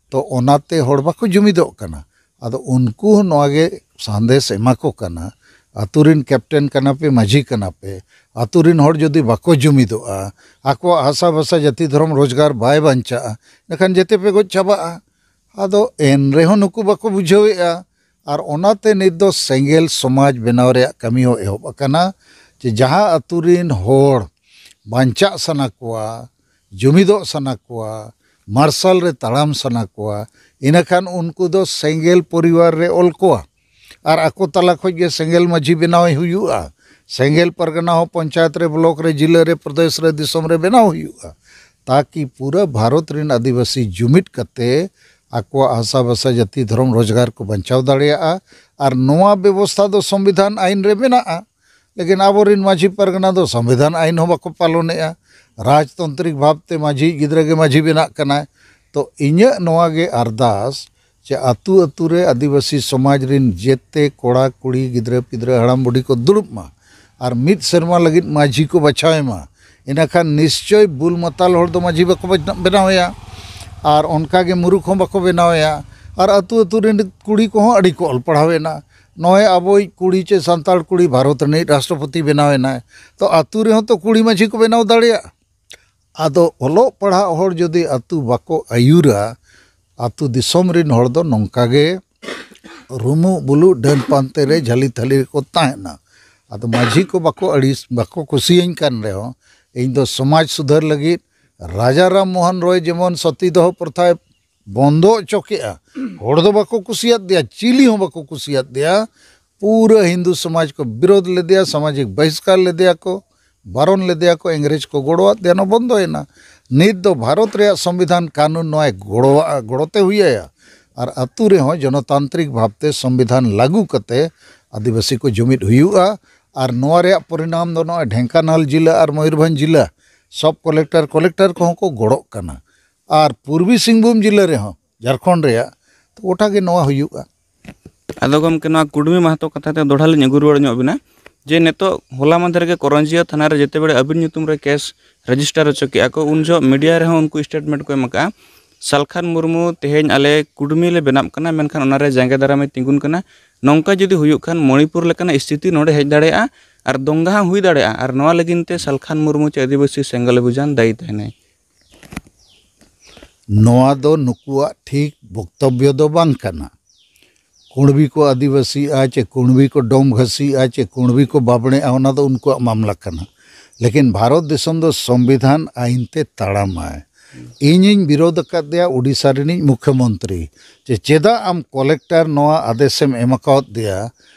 ᱛᱚ ᱚᱱᱟᱛᱮ ᱦᱚᱲ ᱵᱟᱠᱚ ᱡᱩᱢᱤᱫᱚᱜ ᱠᱟᱱᱟ᱾ ᱟᱫᱚ ᱩᱱᱠᱩ ᱦᱚᱸ ᱱᱚᱣᱟ ᱜᱮ ᱥᱟᱸᱫᱮᱥ ᱮᱢᱟ ᱠᱚ ᱠᱟᱱᱟ, ᱟᱹᱛᱩ ᱨᱮᱱ ᱠᱮᱯᱴᱮᱱ ᱠᱟᱱᱟ ᱯᱮ, ᱢᱟᱹᱡᱷᱤ ᱠᱟᱱᱟ ᱯᱮ, ᱟᱹᱛᱩ ᱨᱮᱱ ᱦᱚᱲ ᱡᱩᱫᱤ ᱵᱟᱠᱚ ᱡᱩᱢᱤᱫᱚᱜᱼᱟ, ᱟᱠᱚᱣᱟᱜ ᱦᱟᱥᱟ ᱵᱷᱟᱥᱟ ᱡᱟᱹᱛᱤ ᱫᱷᱚᱨᱚᱢ ᱨᱳᱡᱽᱜᱟᱨ ᱵᱟᱭ ᱵᱟᱧᱪᱟᱜᱼᱟ, ᱮᱱᱠᱷᱟᱱ ᱡᱮᱛᱮ ᱯᱮ ᱜᱚᱡ ᱪᱟᱵᱟᱜᱼᱟ᱾ ᱟᱫᱚ ᱮᱱ ᱨᱮᱦᱚᱸ ᱱᱩᱠᱩ ᱵᱟᱠᱚ ᱵᱩᱡᱷᱟᱹᱣᱮᱫᱼᱟ᱾ ᱟᱨ ᱚᱱᱟᱛᱮ ᱱᱤᱛ ᱫᱚ ᱥᱮᱸᱜᱮᱞ ᱥᱚᱢᱟᱡᱽ ᱵᱮᱱᱟᱣ ᱨᱮᱭᱟᱜ ᱠᱟᱹᱢᱤ ᱦᱚᱸ ᱮᱦᱚᱵ ᱟᱠᱟᱱᱟ, ᱡᱮ ᱡᱟᱦᱟᱸ ᱟᱹᱛᱩ ᱨᱤᱱ ᱦᱚᱲ ᱵᱟᱧᱪᱟᱜ ᱥᱟᱱᱟ ᱠᱚᱣᱟ, ᱡᱩᱢᱤᱫᱚᱜ ᱥᱟᱱᱟ ᱠᱚᱣᱟ, ᱢᱟᱨᱥᱟᱞ ᱨᱮ ᱛᱟᱲᱟᱢ ᱥᱟᱱᱟ ᱠᱚᱣᱟ, ᱤᱱᱟᱹᱠᱷᱟᱱ ᱩᱱᱠᱩ ᱫᱚ ᱥᱮᱸᱜᱮᱞ ᱯᱚᱨᱤᱵᱟᱨ ᱨᱮ ᱚᱞ ᱠᱚᱣᱟ ᱟᱨ ᱟᱠᱚ ᱛᱟᱞᱟ ᱠᱷᱚᱱ ᱜᱮ ᱥᱮᱸᱜᱮᱞ ᱢᱟᱹᱡᱷᱤ ᱵᱮᱱᱟᱣᱮ ᱦᱩᱭᱩᱜᱼᱟ᱾ ᱥᱮᱸᱜᱮᱞ ᱯᱟᱨᱜᱟᱱᱟ ᱦᱚᱸ ᱯᱚᱧᱪᱟᱭᱮᱛ ᱨᱮ, ᱵᱞᱚᱠ ᱨᱮ, ᱡᱤᱞᱟᱹ ᱨᱮ, ᱯᱨᱚᱫᱮᱥ ᱨᱮ, ᱫᱤᱥᱚᱢ ᱨᱮ ᱵᱮᱱᱟᱣ ᱦᱩᱭᱩᱜᱼᱟ, ᱛᱟᱠᱤ ᱯᱩᱨᱟᱹ ᱵᱷᱟᱨᱚᱛ ᱨᱮᱱ ᱟᱹᱫᱤᱵᱟᱹᱥᱤ ᱡᱩᱢᱤᱫ ᱠᱟᱛᱮ ᱟᱠᱚᱣᱟᱜ ᱦᱟᱥᱟ ᱵᱷᱟᱥᱟ, ᱡᱟᱹᱛᱤ, ᱫᱷᱚᱨᱚᱢ, ᱨᱳᱡᱽᱜᱟᱨ ᱠᱚ ᱵᱟᱧᱪᱟᱣ ᱫᱟᱲᱮᱭᱟᱜᱼᱟ᱾ ᱟᱨ ᱱᱚᱣᱟ ᱵᱮᱵᱚᱥᱛᱷᱟ ᱫᱚ ᱥᱚᱝᱵᱤᱫᱷᱟᱱ ᱟᱭᱤᱱ ᱨᱮ ᱢᱮᱱᱟᱜᱼᱟ, ᱞᱮᱠᱤᱱ ᱟᱵᱚᱨᱮᱱ ᱢᱟᱹᱡᱷᱤ ᱯᱟᱨᱜᱟᱱᱟ ᱫᱚ ᱥᱚᱝᱵᱤᱫᱷᱟᱱ ᱟᱭᱤᱱ ᱦᱚᱸ ᱵᱟᱠᱚ ᱯᱟᱞᱚᱱᱮᱜᱼᱟ᱾ ᱨᱟᱡᱽᱛᱚᱱᱛᱨᱤᱠ ᱵᱷᱟᱵᱽᱛᱮ ᱢᱟᱹᱡᱷᱤ ᱜᱤᱫᱽᱨᱟᱹ ᱜᱮ ᱢᱟᱹᱡᱷᱤ ᱵᱮᱱᱟᱜ ᱠᱟᱱᱟᱭ᱾ ᱛᱚ ᱤᱧᱟᱹᱜ ᱱᱚᱣᱟ ᱜᱮ ᱟᱨᱫᱟᱥ ᱡᱮ ᱟᱹᱛᱩ ᱟᱹᱛᱩ ᱨᱮ ᱟᱹᱫᱤᱵᱟᱹᱥᱤ ᱥᱚᱢᱟᱡᱽ ᱨᱮᱱ ᱡᱮᱛᱮ ᱠᱚᱲᱟ ᱠᱩᱲᱤ, ᱜᱤᱫᱽᱨᱟᱹ ᱯᱤᱫᱽᱨᱟᱹ, ᱦᱟᱲᱟᱢ ᱵᱩᱰᱷᱤ ᱠᱚ ᱫᱩᱲᱩᱵ ᱢᱟ ᱟᱨ ᱢᱤᱫ ᱥᱮᱨᱢᱟ ᱞᱟᱹᱜᱤᱫ ᱢᱟᱹᱡᱷᱤ ᱠᱚ ᱵᱟᱪᱷᱟᱣ ᱮᱢᱟ᱾ ᱤᱱᱟᱹᱠᱷᱟᱱ ᱱᱤᱥᱪᱚᱭ ᱵᱩᱞ ᱢᱟᱛᱟᱞ ᱦᱚᱲ ᱫᱚ ᱢᱟᱹᱡᱷᱤ ᱵᱟᱠᱚ ᱵᱮᱱᱟᱣᱮᱭᱟ ᱟᱨ ᱚᱱᱠᱟᱜᱮ ᱢᱩᱨᱩᱠᱷ ᱦᱚᱸ ᱵᱟᱠᱚ ᱵᱮᱱᱟᱣᱮᱭᱟ᱾ ᱟᱨ ᱟᱹᱛᱩ ᱟᱹᱛᱩ ᱨᱮᱱ ᱠᱩᱲᱤ ᱠᱚᱦᱚᱸ ᱟᱹᱰᱤ ᱠᱚ ᱚᱞ ᱯᱟᱲᱦᱟᱣ ᱮᱱᱟ᱾ ᱱᱚᱜᱼᱚᱭ ᱟᱵᱚᱭᱤᱡ ᱠᱩᱲᱤ ᱪᱮ ᱥᱟᱱᱛᱟᱲ ᱠᱩᱲᱤ ᱵᱷᱟᱨᱚᱛ ᱨᱤᱱᱤᱡ ᱨᱟᱥᱴᱨᱚᱯᱚᱛᱤ ᱵᱮᱱᱟᱣ ᱮᱱᱟᱭ, ᱛᱚ ᱟᱹᱛᱩ ᱨᱮᱦᱚᱸ ᱛᱚ ᱠᱩᱲᱤ ᱢᱟᱹᱡᱷᱤ ᱠᱚ ᱵᱮᱱᱟᱣ ᱫᱟᱲᱮᱭᱟᱜᱼᱟ᱾ ᱟᱫᱚ ᱚᱞᱚᱜ ᱯᱟᱲᱦᱟᱜ ᱦᱚᱲ ᱡᱩᱫᱤ ᱟᱹᱛᱩ ᱵᱟᱠᱚ ᱟᱹᱭᱩᱨᱟ, ᱟᱹᱛᱩ ᱫᱤᱥᱚᱢ ᱨᱤᱱ ᱦᱚᱲ ᱫᱚ ᱱᱚᱝᱠᱟ ᱜᱮ ᱨᱩᱢᱩᱜ ᱵᱩᱞᱩᱜ ᱰᱟᱹᱱ ᱯᱟᱱᱛᱮ ᱨᱮ ᱡᱷᱟᱹᱞᱤ ᱛᱷᱟᱹᱞᱤ ᱨᱮᱠᱚ ᱛᱟᱦᱮᱱᱟ᱾ ᱟᱫᱚ ᱢᱟᱹᱡᱷᱤ ᱠᱚ ᱵᱟᱠᱚ ᱟᱹᱲᱤᱥ, ᱵᱟᱠᱚ ᱠᱩᱥᱤᱭᱟᱹᱧ ᱠᱟᱱ ᱨᱮᱦᱚᱸ, ᱤᱧ ᱫᱚ ᱥᱚᱢᱟᱡᱽ ᱥᱩᱫᱷᱟᱹᱨ ᱞᱟᱹᱜᱤᱫ ᱨᱟᱡᱟ ᱨᱟᱢ ᱢᱳᱦᱚᱱ ᱨᱚᱭ ᱡᱮᱢᱚᱱ ᱥᱚᱛᱤ ᱫᱚᱦᱚ ᱯᱨᱚᱛᱷᱟᱭ ᱵᱚᱱᱫᱚ ᱦᱚᱪᱚ ᱠᱮᱜᱼᱟ᱾ ᱦᱚᱲ ᱫᱚ ᱵᱟᱠᱚ ᱠᱩᱥᱤᱭᱟᱫ ᱫᱮᱭᱟ, ᱪᱤᱞᱤ ᱦᱚᱸ ᱵᱟᱠᱚ ᱠᱩᱥᱤᱭᱟᱫ ᱫᱮᱭᱟ᱾ ᱯᱩᱨᱟᱹ ᱦᱤᱱᱫᱩ ᱥᱚᱢᱟᱡᱽ ᱠᱚ ᱵᱤᱨᱳᱫ ᱞᱮᱫᱮᱭᱟ, ᱥᱟᱢᱟᱡᱤᱠ ᱵᱟᱦᱤᱥᱠᱟᱨ ᱞᱮᱫᱮᱭᱟ ᱠᱚ, ᱵᱟᱨᱚᱱ ᱞᱮᱫᱮᱭᱟ ᱠᱚ, ᱤᱝᱨᱮᱡᱽ ᱠᱚ ᱜᱚᱲᱚᱣᱟᱫ ᱫᱮᱭᱟ, ᱱᱚᱣᱟ ᱵᱚᱱᱫᱚᱭᱮᱱᱟ᱾ ᱱᱤᱛ ᱫᱚ ᱵᱷᱟᱨᱚᱛ ᱨᱮᱭᱟᱜ ᱥᱚᱝᱵᱤᱫᱷᱟᱱ ᱠᱟᱹᱱᱩᱱ ᱱᱚᱣᱟᱭ ᱜᱚᱲᱚᱣᱟᱜᱼᱟ, ᱜᱚᱲᱚᱛᱮ ᱦᱩᱭ ᱟᱭᱟ᱾ ᱟᱨ ᱟᱹᱛᱩ ᱨᱮᱦᱚᱸ ᱡᱚᱱᱚᱛᱟᱱᱛᱨᱤᱠ ᱵᱷᱟᱵᱽᱛᱮ ᱥᱚᱝᱵᱤᱫᱷᱟᱱ ᱞᱟᱹᱜᱩ ᱠᱟᱛᱮ ᱟᱹᱫᱤᱵᱟᱹᱥᱤ ᱠᱚ ᱡᱩᱢᱤᱫ ᱦᱩᱭᱩᱜᱼᱟ᱾ ᱟᱨ ᱱᱚᱣᱟ ᱨᱮᱭᱟᱜ ᱯᱚᱨᱤᱱᱟᱢ ᱫᱚ ᱱᱚᱜᱼᱚᱭ ᱰᱷᱮᱝᱠᱟᱱᱟᱞ ᱡᱤᱞᱟᱹ ᱟᱨ ᱢᱚᱭᱩᱨᱵᱷᱚᱸᱡᱽ ᱡᱤᱞᱟᱹ ᱥᱚᱵ ᱠᱚᱞᱮᱠᱴᱚᱨ, ᱠᱚᱞᱮᱠᱴᱚᱨ ᱠᱚᱦᱚᱸ ᱠᱚ ᱜᱚᱲᱚᱜ ᱠᱟᱱᱟ᱾ ᱟᱨ ᱯᱩᱨᱵᱤ ᱥᱤᱝᱵᱷᱩᱢ ᱡᱤᱞᱟᱹ ᱨᱮᱦᱚᱸ, ᱡᱷᱟᱲᱠᱷᱚᱸᱰ ᱨᱮᱭᱟᱜ, ᱛᱚ ᱜᱚᱴᱟ ᱜᱮ ᱱᱚᱣᱟ ᱦᱩᱭᱩᱜᱼᱟ᱾ ᱟᱫᱚ ᱜᱚᱢᱠᱮ, ᱱᱚᱣᱟ ᱠᱩᱰᱢᱤ ᱢᱟᱦᱟᱛᱚ ᱠᱟᱛᱷᱟ ᱛᱮ ᱫᱚᱲᱦᱟ ᱞᱤᱧ ᱟᱹᱜᱩ ᱨᱩᱣᱟᱹᱲ ᱧᱚᱜ ᱵᱤᱱᱟ ᱡᱮ ᱱᱤᱛᱚᱜ ᱦᱚᱞᱟ ᱢᱟᱫᱷᱮᱨ ᱜᱮ ᱠᱚᱨᱚᱧᱡᱤᱭᱟᱹ ᱛᱷᱟᱱᱟ ᱨᱮ ᱡᱮᱛᱮ ᱵᱮᱲᱮ ᱟᱹᱵᱤᱱ ᱧᱩᱛᱩᱢ ᱨᱮ ᱠᱮᱥ ᱨᱮᱡᱤᱥᱴᱟᱨ ᱦᱚᱪᱚ ᱠᱮᱜᱼᱟ ᱠᱚ, ᱩᱱ ᱡᱚᱦᱚᱜ ᱢᱤᱰᱤᱭᱟ ᱨᱮᱦᱚᱸ ᱩᱱᱠᱩ ᱥᱴᱮᱴᱢᱮᱱᱴ ᱠᱚ ᱮᱢ ᱟᱠᱟᱫᱼᱟ, ᱥᱟᱞᱠᱷᱟᱱ ᱢᱩᱨᱢᱩ ᱛᱮᱦᱮᱧ ᱟᱞᱮ ᱠᱩᱰᱢᱤ ᱞᱮ ᱵᱮᱱᱟᱜ ᱠᱟᱱᱟ, ᱢᱮᱱᱠᱷᱟᱱ ᱚᱱᱟᱨᱮ ᱡᱟᱸᱜᱮ ᱫᱟᱨᱟᱢᱮ ᱛᱤᱸᱜᱩᱱ ᱠᱟᱱᱟ᱾ ᱱᱚᱝᱠᱟ ᱡᱩᱫᱤ ᱦᱩᱭᱩᱜ ᱠᱷᱟᱱ ᱢᱚᱬᱤᱯᱩᱨ ᱞᱮᱠᱟᱱᱟᱜ ᱥᱛᱷᱤᱛᱤ ᱱᱚᱰᱮ ᱦᱮᱡ ᱫᱟᱲᱮᱭᱟᱜᱼᱟ᱾ ᱟᱨ ᱫᱚᱝᱜᱟ ᱦᱚᱸ ᱦᱩᱭ ᱫᱟᱲᱮᱭᱟᱜᱼᱟ᱾ ᱟᱨ ᱱᱚᱣᱟ ᱞᱟᱹᱜᱤᱫ ᱛᱮ ᱥᱟᱞᱠᱷᱟᱱ ᱢᱩᱨᱢᱩ ᱪᱮ ᱟᱹᱫᱤᱵᱟᱹᱥᱤ ᱥᱮᱸᱜᱮᱞ ᱚᱵᱷᱤᱡᱟᱱ ᱫᱟᱭᱤ ᱛᱟᱦᱮᱱᱟᱭ᱾ ᱱᱚᱣᱟ ᱫᱚ ᱱᱩᱠᱩᱣᱟᱜ ᱴᱷᱤᱠ ᱵᱚᱠᱛᱚᱵᱵᱚ ᱫᱚ ᱵᱟᱝ ᱠᱟᱱᱟ᱾ ᱠᱩᱬᱵᱤ ᱠᱚ ᱟᱹᱫᱤᱵᱟᱹᱥᱤᱜᱼᱟ ᱪᱮ ᱠᱩᱬᱵᱤ ᱠᱚ ᱰᱚᱢ ᱜᱷᱟᱹᱥᱤᱜᱼᱟ ᱪᱮ ᱠᱩᱬᱵᱤ ᱠᱚ ᱵᱟᱵᱽᱲᱮᱜᱼᱟ, ᱚᱱᱟ ᱫᱚ ᱩᱱᱠᱩᱣᱟᱜ ᱢᱟᱢᱞᱟ ᱠᱟᱱᱟ᱾ ᱞᱮᱠᱤᱱ ᱵᱷᱟᱨᱚᱛ ᱫᱤᱥᱚᱢ ᱫᱚ ᱥᱚᱝᱵᱤᱫᱷᱟᱱ ᱟᱭᱤᱱ ᱛᱮ ᱛᱟᱲᱟᱢᱟᱭ᱾ ᱤᱧᱤᱧ ᱵᱤᱨᱳᱫᱷ ᱟᱠᱟᱫ ᱫᱮᱭᱟ ᱩᱰᱤᱥᱟ ᱨᱤᱱᱤᱡ ᱢᱩᱠᱷᱭᱚᱢᱚᱱᱛᱨᱤ ᱡᱮ ᱪᱮᱫᱟᱜ ᱟᱢ ᱠᱚᱞᱮᱠᱴᱚᱨ ᱱᱚᱣᱟ ᱟᱫᱮᱥᱮᱢ ᱮᱢ ᱟᱠᱟᱣᱟᱫ ᱫᱮᱭᱟ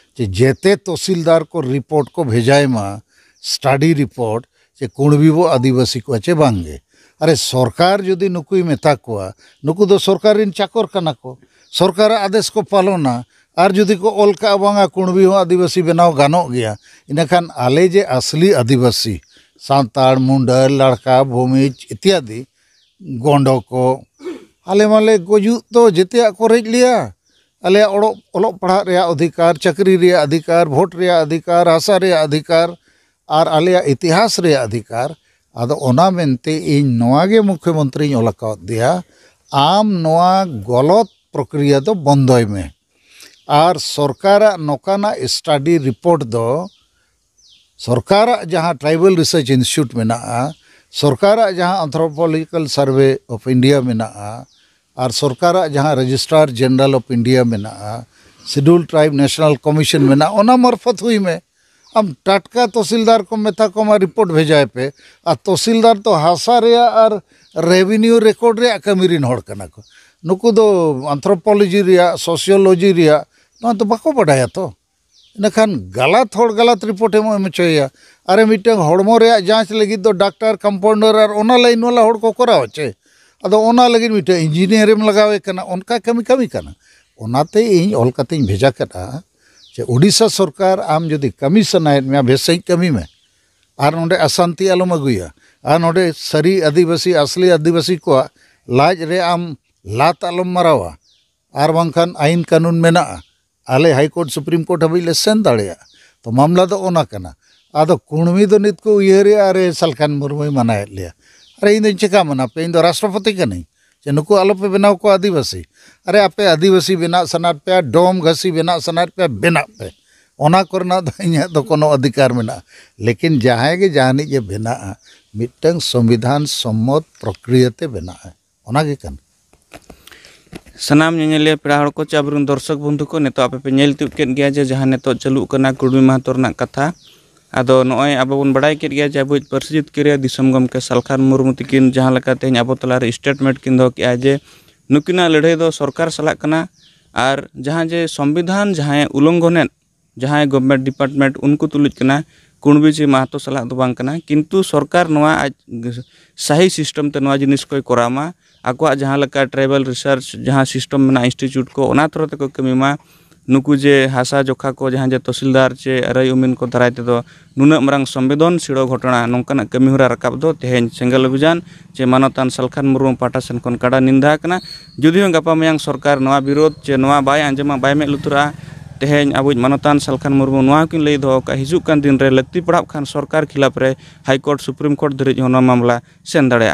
ᱡᱮᱛᱮ ᱛᱚᱦᱥᱤᱞᱫᱟᱨ ᱠᱚ ᱨᱤᱯᱳᱨᱴ ᱠᱚ ᱵᱷᱮᱡᱟᱭ ᱢᱟ, ᱥᱴᱟᱰᱤ ᱨᱤᱯᱳᱨᱴ, ᱡᱮ ᱠᱩᱬᱵᱤ ᱵᱚ ᱟᱹᱫᱤᱵᱟᱹᱥᱤ ᱠᱚᱣᱟ ᱪᱮ ᱵᱟᱝᱜᱮ᱾ ᱟᱨᱮ, ᱥᱚᱨᱠᱟᱨ ᱡᱩᱫᱤ ᱱᱩᱠᱩᱭ ᱢᱮᱛᱟ ᱠᱚᱣᱟ, ᱱᱩᱠᱩ ᱫᱚ ᱥᱚᱨᱠᱟᱨ ᱨᱮᱱ ᱪᱟᱠᱚᱨ ᱠᱟᱱᱟ ᱠᱚ, ᱥᱚᱨᱠᱟᱨᱟᱜ ᱟᱫᱮᱥ ᱠᱚ ᱯᱟᱞᱚᱱᱟ᱾ ᱟᱨ ᱡᱩᱫᱤ ᱠᱚ ᱚᱞ ᱠᱟᱜᱼᱟ, ᱵᱟᱝᱟ, ᱠᱩᱬᱵᱤ ᱦᱚᱸ ᱟᱹᱫᱤᱵᱟᱹᱥᱤ ᱵᱮᱱᱟᱣ ᱜᱟᱱᱚᱜ ᱜᱮᱭᱟ, ᱤᱱᱟᱹᱠᱷᱟᱱ ᱟᱞᱮ ᱡᱮ ᱟᱥᱞᱤ ᱟᱹᱫᱤᱵᱟᱹᱥᱤ, ᱥᱟᱱᱛᱟᱲ, ᱢᱩᱱᱰᱟᱹ, ᱞᱟᱲᱠᱟ, ᱵᱷᱩᱢᱤᱡᱽ ᱤᱛᱭᱟᱫᱤ, ᱜᱚᱸᱰᱚ ᱠᱚ, ᱟᱞᱮ ᱢᱟᱞᱮ ᱜᱩᱡᱩᱜ ᱫᱚ, ᱡᱮᱛᱮᱭᱟᱜ ᱠᱚ ᱨᱮᱡ ᱞᱮᱭᱟ᱾ ᱟᱞᱮᱭᱟᱜ ᱚᱞᱚᱜ, ᱚᱞᱚᱜ ᱯᱟᱲᱦᱟᱜ ᱨᱮᱭᱟᱜ ᱚᱫᱷᱤᱠᱟᱨ, ᱪᱟᱹᱠᱨᱤ ᱨᱮᱭᱟᱜ ᱚᱫᱷᱤᱠᱟᱨ, ᱵᱷᱳᱴ ᱨᱮᱭᱟᱜ ᱚᱫᱷᱤᱠᱟᱨ, ᱦᱟᱥᱟ ᱨᱮᱭᱟᱜ ᱚᱫᱷᱤᱠᱟᱨ, ᱟᱨ ᱟᱞᱮᱭᱟᱜ ᱤᱛᱤᱦᱟᱥ ᱨᱮᱭᱟᱜ ᱚᱫᱷᱤᱠᱟᱨ᱾ ᱟᱫᱚ ᱚᱱᱟ ᱢᱮᱱᱛᱮ ᱤᱧ ᱱᱚᱣᱟ ᱜᱮ ᱢᱩᱠᱷᱭᱚᱢᱚᱱᱛᱨᱤᱧ ᱚᱞ ᱟᱠᱟᱣᱟᱫ ᱫᱮᱭᱟ, ᱟᱢ ᱱᱚᱣᱟ ᱜᱚᱞᱚᱛ ᱯᱨᱚᱠᱨᱤᱭᱟ ᱫᱚ ᱵᱚᱱᱫᱚᱭ ᱢᱮ᱾ ᱟᱨ ᱥᱚᱨᱠᱟᱨᱟᱜ ᱱᱚᱝᱠᱟᱱᱟᱜ ᱥᱴᱟᱰᱤ ᱨᱤᱯᱳᱨᱴ ᱫᱚ, ᱥᱚᱨᱠᱟᱨᱟᱜ ᱡᱟᱦᱟᱸ Tribal Research Institute ᱢᱮᱱᱟᱜᱼᱟ, ᱥᱚᱨᱠᱟᱨᱟᱜ ᱡᱟᱦᱟᱸ Anthropological Survey of India ᱢᱮᱱᱟᱜᱼᱟ, ᱟᱨ ᱥᱚᱨᱠᱟᱨᱟᱜ ᱡᱟᱦᱟᱸ Registrar General of India ᱢᱮᱱᱟᱜᱼᱟ, Scheduled Tribe National Commission ᱢᱮᱱᱟᱜᱼᱟ, ᱚᱱᱟ ᱢᱟᱨᱯᱷᱚᱛ ᱦᱩᱭ ᱢᱮ᱾ ᱟᱢ ᱴᱟᱴᱠᱟ ᱛᱚᱦᱥᱤᱞᱫᱟᱨ ᱠᱚ ᱢᱮᱛᱟ ᱠᱚᱢᱟ, ᱨᱤᱯᱳᱨᱴ ᱵᱷᱮᱡᱟᱭ ᱯᱮ᱾ ᱟᱨ ᱛᱚᱦᱥᱤᱞᱫᱟᱨ ᱫᱚ ᱦᱟᱥᱟ ᱨᱮᱭᱟᱜ ᱟᱨ ᱨᱮᱵᱷᱮᱱᱤᱭᱩ ᱨᱮᱠᱚᱨᱰ ᱨᱮᱭᱟᱜ ᱠᱟᱹᱢᱤ ᱨᱮᱱ ᱦᱚᱲ ᱠᱟᱱᱟ ᱠᱚ᱾ ᱱᱩᱠᱩ ᱫᱚ ᱟᱱᱛᱷᱨᱳᱯᱳᱞᱚᱡᱤ ᱨᱮᱭᱟᱜ, ᱥᱳᱥᱤᱭᱳᱞᱚᱡᱤ ᱨᱮᱭᱟᱜ ᱱᱚᱣᱟ ᱫᱚ ᱵᱟᱠᱚ ᱵᱟᱰᱟᱭᱟ ᱛᱚ᱾ ᱤᱱᱟᱹᱠᱷᱟᱱ ᱜᱟᱞᱟᱛ ᱦᱚᱲ ᱜᱟᱞᱟᱛ ᱨᱤᱯᱳᱨᱴ ᱮᱢ ᱮᱢ ᱦᱚᱪᱚᱭᱮᱭᱟ᱾ ᱟᱨᱮ, ᱢᱤᱫᱴᱟᱝ ᱦᱚᱲᱢᱚ ᱨᱮᱭᱟᱜ ᱡᱟᱸᱪ ᱞᱟᱹᱜᱤᱫ ᱫᱚ ᱰᱟᱠᱛᱟᱨ, ᱠᱚᱢᱯᱟᱣᱩᱱᱰᱟᱨ ᱟᱨ ᱚᱱᱟ ᱞᱟᱭᱤᱱ ᱣᱟᱞᱟ ᱦᱚᱲ ᱠᱚ ᱠᱚᱨᱟᱣᱟ ᱪᱮ? ᱟᱫᱚ ᱚᱱᱟ ᱞᱟᱹᱜᱤᱫ ᱢᱤᱫᱴᱟᱝ ᱤᱧᱡᱤᱱᱤᱭᱟᱨ ᱮᱢ ᱞᱟᱜᱟᱣᱮ ᱠᱟᱱᱟ, ᱚᱱᱠᱟ ᱠᱟᱹᱢᱤ ᱠᱟᱹᱢᱤ ᱠᱟᱱᱟ᱾ ᱚᱱᱟᱛᱮ ᱤᱧ ᱚᱞ ᱠᱟᱛᱮᱧ ᱵᱷᱮᱡᱟ ᱠᱟᱫᱼᱟ ᱡᱮ ᱳᱰᱤᱥᱟ ᱥᱚᱨᱠᱟᱨ, ᱟᱢ ᱡᱩᱫᱤ ᱠᱟᱹᱢᱤ ᱥᱟᱱᱟᱭᱮᱫ ᱢᱮᱭᱟ, ᱵᱮᱥ ᱥᱟᱺᱦᱤᱡ ᱠᱟᱹᱢᱤ ᱢᱮ᱾ ᱟᱨ ᱱᱚᱰᱮ ᱚᱥᱟᱱᱛᱤ ᱟᱞᱚᱢ ᱟᱹᱜᱩᱭᱟ᱾ ᱟᱨ ᱱᱚᱰᱮ ᱥᱟᱹᱨᱤ ᱟᱹᱫᱤᱵᱟᱹᱥᱤ, ᱟᱥᱞᱤ ᱟᱹᱫᱤᱵᱟᱹᱥᱤ ᱠᱚᱣᱟᱜ ᱞᱟᱡ ᱨᱮ ᱟᱢ ᱞᱟᱛ ᱟᱞᱚᱢ ᱢᱟᱨᱟᱣᱟ᱾ ᱟᱨ ᱵᱟᱝᱠᱷᱟᱱ ᱟᱹᱭᱤᱱ ᱠᱟᱹᱱᱩᱱ ᱢᱮᱱᱟᱜᱼᱟ, ᱟᱞᱮ ᱦᱟᱭ ᱠᱳᱨᱴ, ᱥᱩᱯᱨᱤᱢ ᱠᱳᱨᱴ ᱦᱟᱹᱵᱤᱡ ᱞᱮ ᱥᱮᱱ ᱫᱟᱲᱮᱭᱟᱜᱼᱟ᱾ ᱛᱚ, ᱢᱟᱢᱞᱟ ᱫᱚ ᱚᱱᱟ ᱠᱟᱱᱟ᱾ ᱟᱫᱚ ᱠᱩᱲᱢᱤ ᱫᱚ ᱱᱤᱛ ᱠᱚ ᱩᱭᱦᱟᱹᱨᱮᱜᱼᱟ, ᱟᱨᱮ, ᱥᱟᱞᱠᱷᱟᱱ ᱢᱩᱨᱢᱩᱭ ᱢᱟᱱᱟᱭᱮᱫ ᱞᱮᱭᱟ᱾ ᱟᱨᱮ, ᱤᱧ ᱫᱚᱧ ᱪᱮᱠᱟ ᱢᱟᱱᱟ ᱯᱮ? ᱤᱧ ᱫᱚ ᱨᱟᱥᱴᱨᱚᱯᱚᱛᱤ ᱠᱟᱹᱱᱟᱹᱧ᱾ ᱡᱮ ᱱᱩᱠᱩ ᱟᱞᱚᱯᱮ ᱵᱮᱱᱟᱣ ᱠᱚᱣᱟ ᱟᱹᱫᱤᱵᱟᱹᱥᱤ᱾ ᱟᱨᱮ, ᱟᱯᱮ ᱟᱹᱫᱤᱵᱟᱹᱥᱤ ᱵᱮᱱᱟᱜ ᱥᱟᱱᱟᱭᱮᱫ ᱯᱮᱭᱟ, ᱰᱚᱢ ᱜᱷᱟᱹᱥᱤ ᱵᱮᱱᱟᱜ ᱥᱟᱱᱟᱭᱮᱫ ᱯᱮᱭᱟ, ᱵᱮᱱᱟᱜ ᱯᱮ᱾ ᱚᱱᱟ ᱠᱚᱨᱮᱱᱟᱜ ᱫᱚ ᱤᱧᱟᱹᱜ ᱫᱚ ᱠᱳᱱᱳ ᱚᱫᱷᱤᱠᱟᱨ ᱢᱮᱱᱟᱜᱼᱟ᱾ ᱞᱮᱠᱤᱱ ᱡᱟᱦᱟᱸᱭ ᱜᱮ ᱡᱟᱦᱟᱱᱤᱡ ᱮ ᱵᱮᱱᱟᱜᱼᱟ, ᱢᱤᱫᱴᱟᱝ ᱥᱚᱝᱵᱤᱫᱷᱟᱱ ᱥᱚᱢᱢᱚᱛ ᱯᱨᱚᱠᱨᱤᱭᱟ ᱛᱮ ᱵᱮᱱᱟᱜᱼᱟ᱾ ᱚᱱᱟ ᱜᱮ ᱠᱟᱱᱟ᱾ ᱥᱟᱱᱟᱢ ᱧᱮᱧᱮᱞᱤᱭᱟᱹ ᱯᱮᱲᱟ ᱦᱚᱲ ᱠᱚ ᱪᱮ ᱟᱵᱚᱨᱮᱱ ᱫᱚᱨᱥᱚᱠ ᱵᱚᱱᱫᱷᱩ ᱠᱚ, ᱱᱤᱛᱚᱜ ᱟᱯᱮ ᱯᱮ ᱧᱮᱞ ᱛᱤᱭᱳᱜ ᱠᱮᱫ ᱜᱮᱭᱟ ᱡᱮ ᱡᱟᱦᱟᱸ ᱱᱤᱛᱚᱜ ᱪᱟᱹᱞᱩᱜ ᱠᱟᱱᱟ ᱠᱩᱲᱢᱤ ᱢᱟᱦᱟᱛᱚ ᱨᱮᱱᱟᱜ ᱠᱟᱛᱷᱟ᱾ ᱟᱫᱚ ᱱᱚᱜᱼᱚᱭ ᱟᱵᱚ ᱵᱚᱱ ᱵᱟᱲᱟᱭ ᱠᱮᱫ ᱜᱮᱭᱟ ᱡᱮ ᱟᱵᱚᱭᱤᱡ ᱯᱟᱹᱨᱥᱤ ᱡᱤᱛᱠᱟᱹᱨᱤᱭᱟᱹ ᱫᱤᱥᱚᱢ ᱜᱚᱢᱠᱮ ᱥᱟᱞᱠᱷᱟᱱ ᱢᱩᱨᱢᱩ ᱛᱤᱠᱤᱱ ᱡᱟᱦᱟᱸ ᱞᱮᱠᱟ ᱛᱮᱦᱮᱧ ᱟᱵᱚ ᱛᱟᱞᱟᱨᱮ ᱥᱴᱮᱴᱢᱮᱱᱴ ᱠᱤᱱ ᱫᱚᱦᱚ ᱠᱮᱜᱼᱟ ᱡᱮ ᱱᱩᱠᱤᱱᱟᱜ ᱞᱟᱹᱲᱦᱟᱹᱭ ᱫᱚ ᱥᱚᱨᱠᱟᱨ ᱥᱟᱞᱟᱜ ᱠᱟᱱᱟ, ᱟᱨ ᱡᱟᱦᱟᱸ ᱡᱮ ᱥᱚᱝᱵᱤᱫᱷᱟᱱ ᱡᱟᱦᱟᱸᱭ ᱩᱞᱞᱚᱝᱜᱷᱚᱱᱮᱫ, ᱡᱟᱦᱟᱸᱭ ᱜᱚᱵᱷᱢᱮᱱᱴ ᱰᱤᱯᱟᱨᱴᱢᱮᱱᱴ ᱩᱱᱠᱩ ᱛᱩᱞᱩᱡ ᱠᱟᱱᱟ, ᱠᱩᱬᱵᱤ ᱪᱮ ᱢᱟᱦᱟᱛᱚ ᱥᱟᱞᱟᱜ ᱫᱚ ᱵᱟᱝ ᱠᱟᱱᱟ᱾ ᱠᱤᱱᱛᱩ ᱥᱚᱨᱠᱟᱨ ᱱᱚᱣᱟ ᱟᱡ ᱥᱟᱦᱤ ᱥᱤᱥᱴᱮᱢ ᱛᱮ ᱱᱚᱣᱟ ᱡᱤᱱᱤᱥ ᱠᱚᱭ ᱠᱚᱨᱟᱣ ᱢᱟ, ᱟᱠᱚᱣᱟᱜ ᱡᱟᱦᱟᱸ ᱞᱮᱠᱟ ᱴᱨᱟᱭᱵᱟᱞ ᱨᱤᱥᱟᱨᱪ ᱡᱟᱦᱟᱸ ᱥᱤᱥᱴᱮᱢ ᱢᱮᱱᱟᱜᱼᱟ, ᱤᱱᱥᱴᱤᱴᱤᱭᱩᱴ ᱠᱚ, ᱚᱱᱟ ᱛᱷᱨᱳ ᱛᱮᱠᱚ ᱠᱟᱹᱢᱤ ᱢᱟ᱾ ᱱᱩᱠᱩ ᱡᱮ ᱦᱟᱥᱟ ᱡᱚᱠᱷᱟ ᱠᱚ, ᱡᱟᱦᱟᱸ ᱡᱮ ᱛᱚᱦᱥᱤᱞᱫᱟᱨ ᱪᱮ ᱟᱹᱨᱟᱹᱭ ᱩᱢᱤᱱ ᱠᱚ ᱫᱟᱨᱟᱭ ᱛᱮᱫᱚ ᱱᱩᱱᱟᱹᱜ ᱢᱟᱨᱟᱝ ᱥᱚᱝᱵᱮᱫᱚᱱᱥᱤᱞ ᱜᱷᱚᱴᱚᱱᱟ, ᱱᱚᱝᱠᱟᱱᱟᱜ ᱠᱟᱹᱢᱤ ᱦᱚᱨᱟ ᱨᱟᱠᱟᱵ ᱫᱚ ᱛᱮᱦᱮᱧ ᱥᱮᱸᱜᱮᱞ ᱚᱵᱷᱤᱡᱟᱱ ᱪᱮ ᱢᱟᱱᱚᱛᱟᱱ ᱥᱟᱞᱠᱷᱟᱱ ᱢᱩᱨᱢᱩ ᱯᱟᱦᱴᱟ ᱥᱮᱱ ᱠᱷᱚᱱ ᱠᱟᱰᱟ ᱱᱤᱱᱫᱟ ᱟᱠᱟᱱᱟ᱾ ᱡᱩᱫᱤ ᱦᱚᱸ ᱜᱟᱯᱟ ᱢᱮᱭᱟᱝ ᱥᱚᱨᱠᱟᱨ ᱱᱚᱣᱟ ᱵᱤᱨᱳᱫᱷ ᱪᱮ ᱱᱚᱣᱟ ᱵᱟᱭ ᱟᱸᱡᱚᱢᱟ, ᱵᱟᱭ ᱢᱮᱫ ᱞᱩᱛᱩᱨᱟᱜᱼᱟ, ᱛᱮᱦᱮᱧ ᱟᱵᱚᱭᱤᱡ ᱢᱟᱱᱚᱛᱟᱱ ᱥᱟᱞᱠᱷᱟᱱ ᱢᱩᱨᱢᱩ ᱱᱚᱣᱟ ᱦᱚᱸᱠᱤᱱ ᱞᱟᱹᱭ ᱫᱚᱦᱚ ᱟᱠᱟᱫᱼᱟ, ᱦᱤᱡᱩᱜ ᱠᱟᱱ ᱫᱤᱱ ᱨᱮ ᱞᱟᱹᱠᱛᱤ ᱯᱟᱲᱟᱜ ᱠᱷᱟᱱ ᱥᱚᱨᱠᱟᱨ ᱠᱷᱤᱞᱟᱯ ᱨᱮ ᱦᱟᱭ ᱠᱳᱨᱴ, ᱥᱩᱯᱨᱤᱢ ᱠᱳᱨᱴ ᱫᱷᱟᱹᱨᱤᱡ ᱦᱚᱸ ᱱᱚᱣᱟ ᱢᱟᱢᱞᱟ ᱥᱮᱱ ᱫᱟᱲᱮᱭᱟᱜᱼᱟ᱾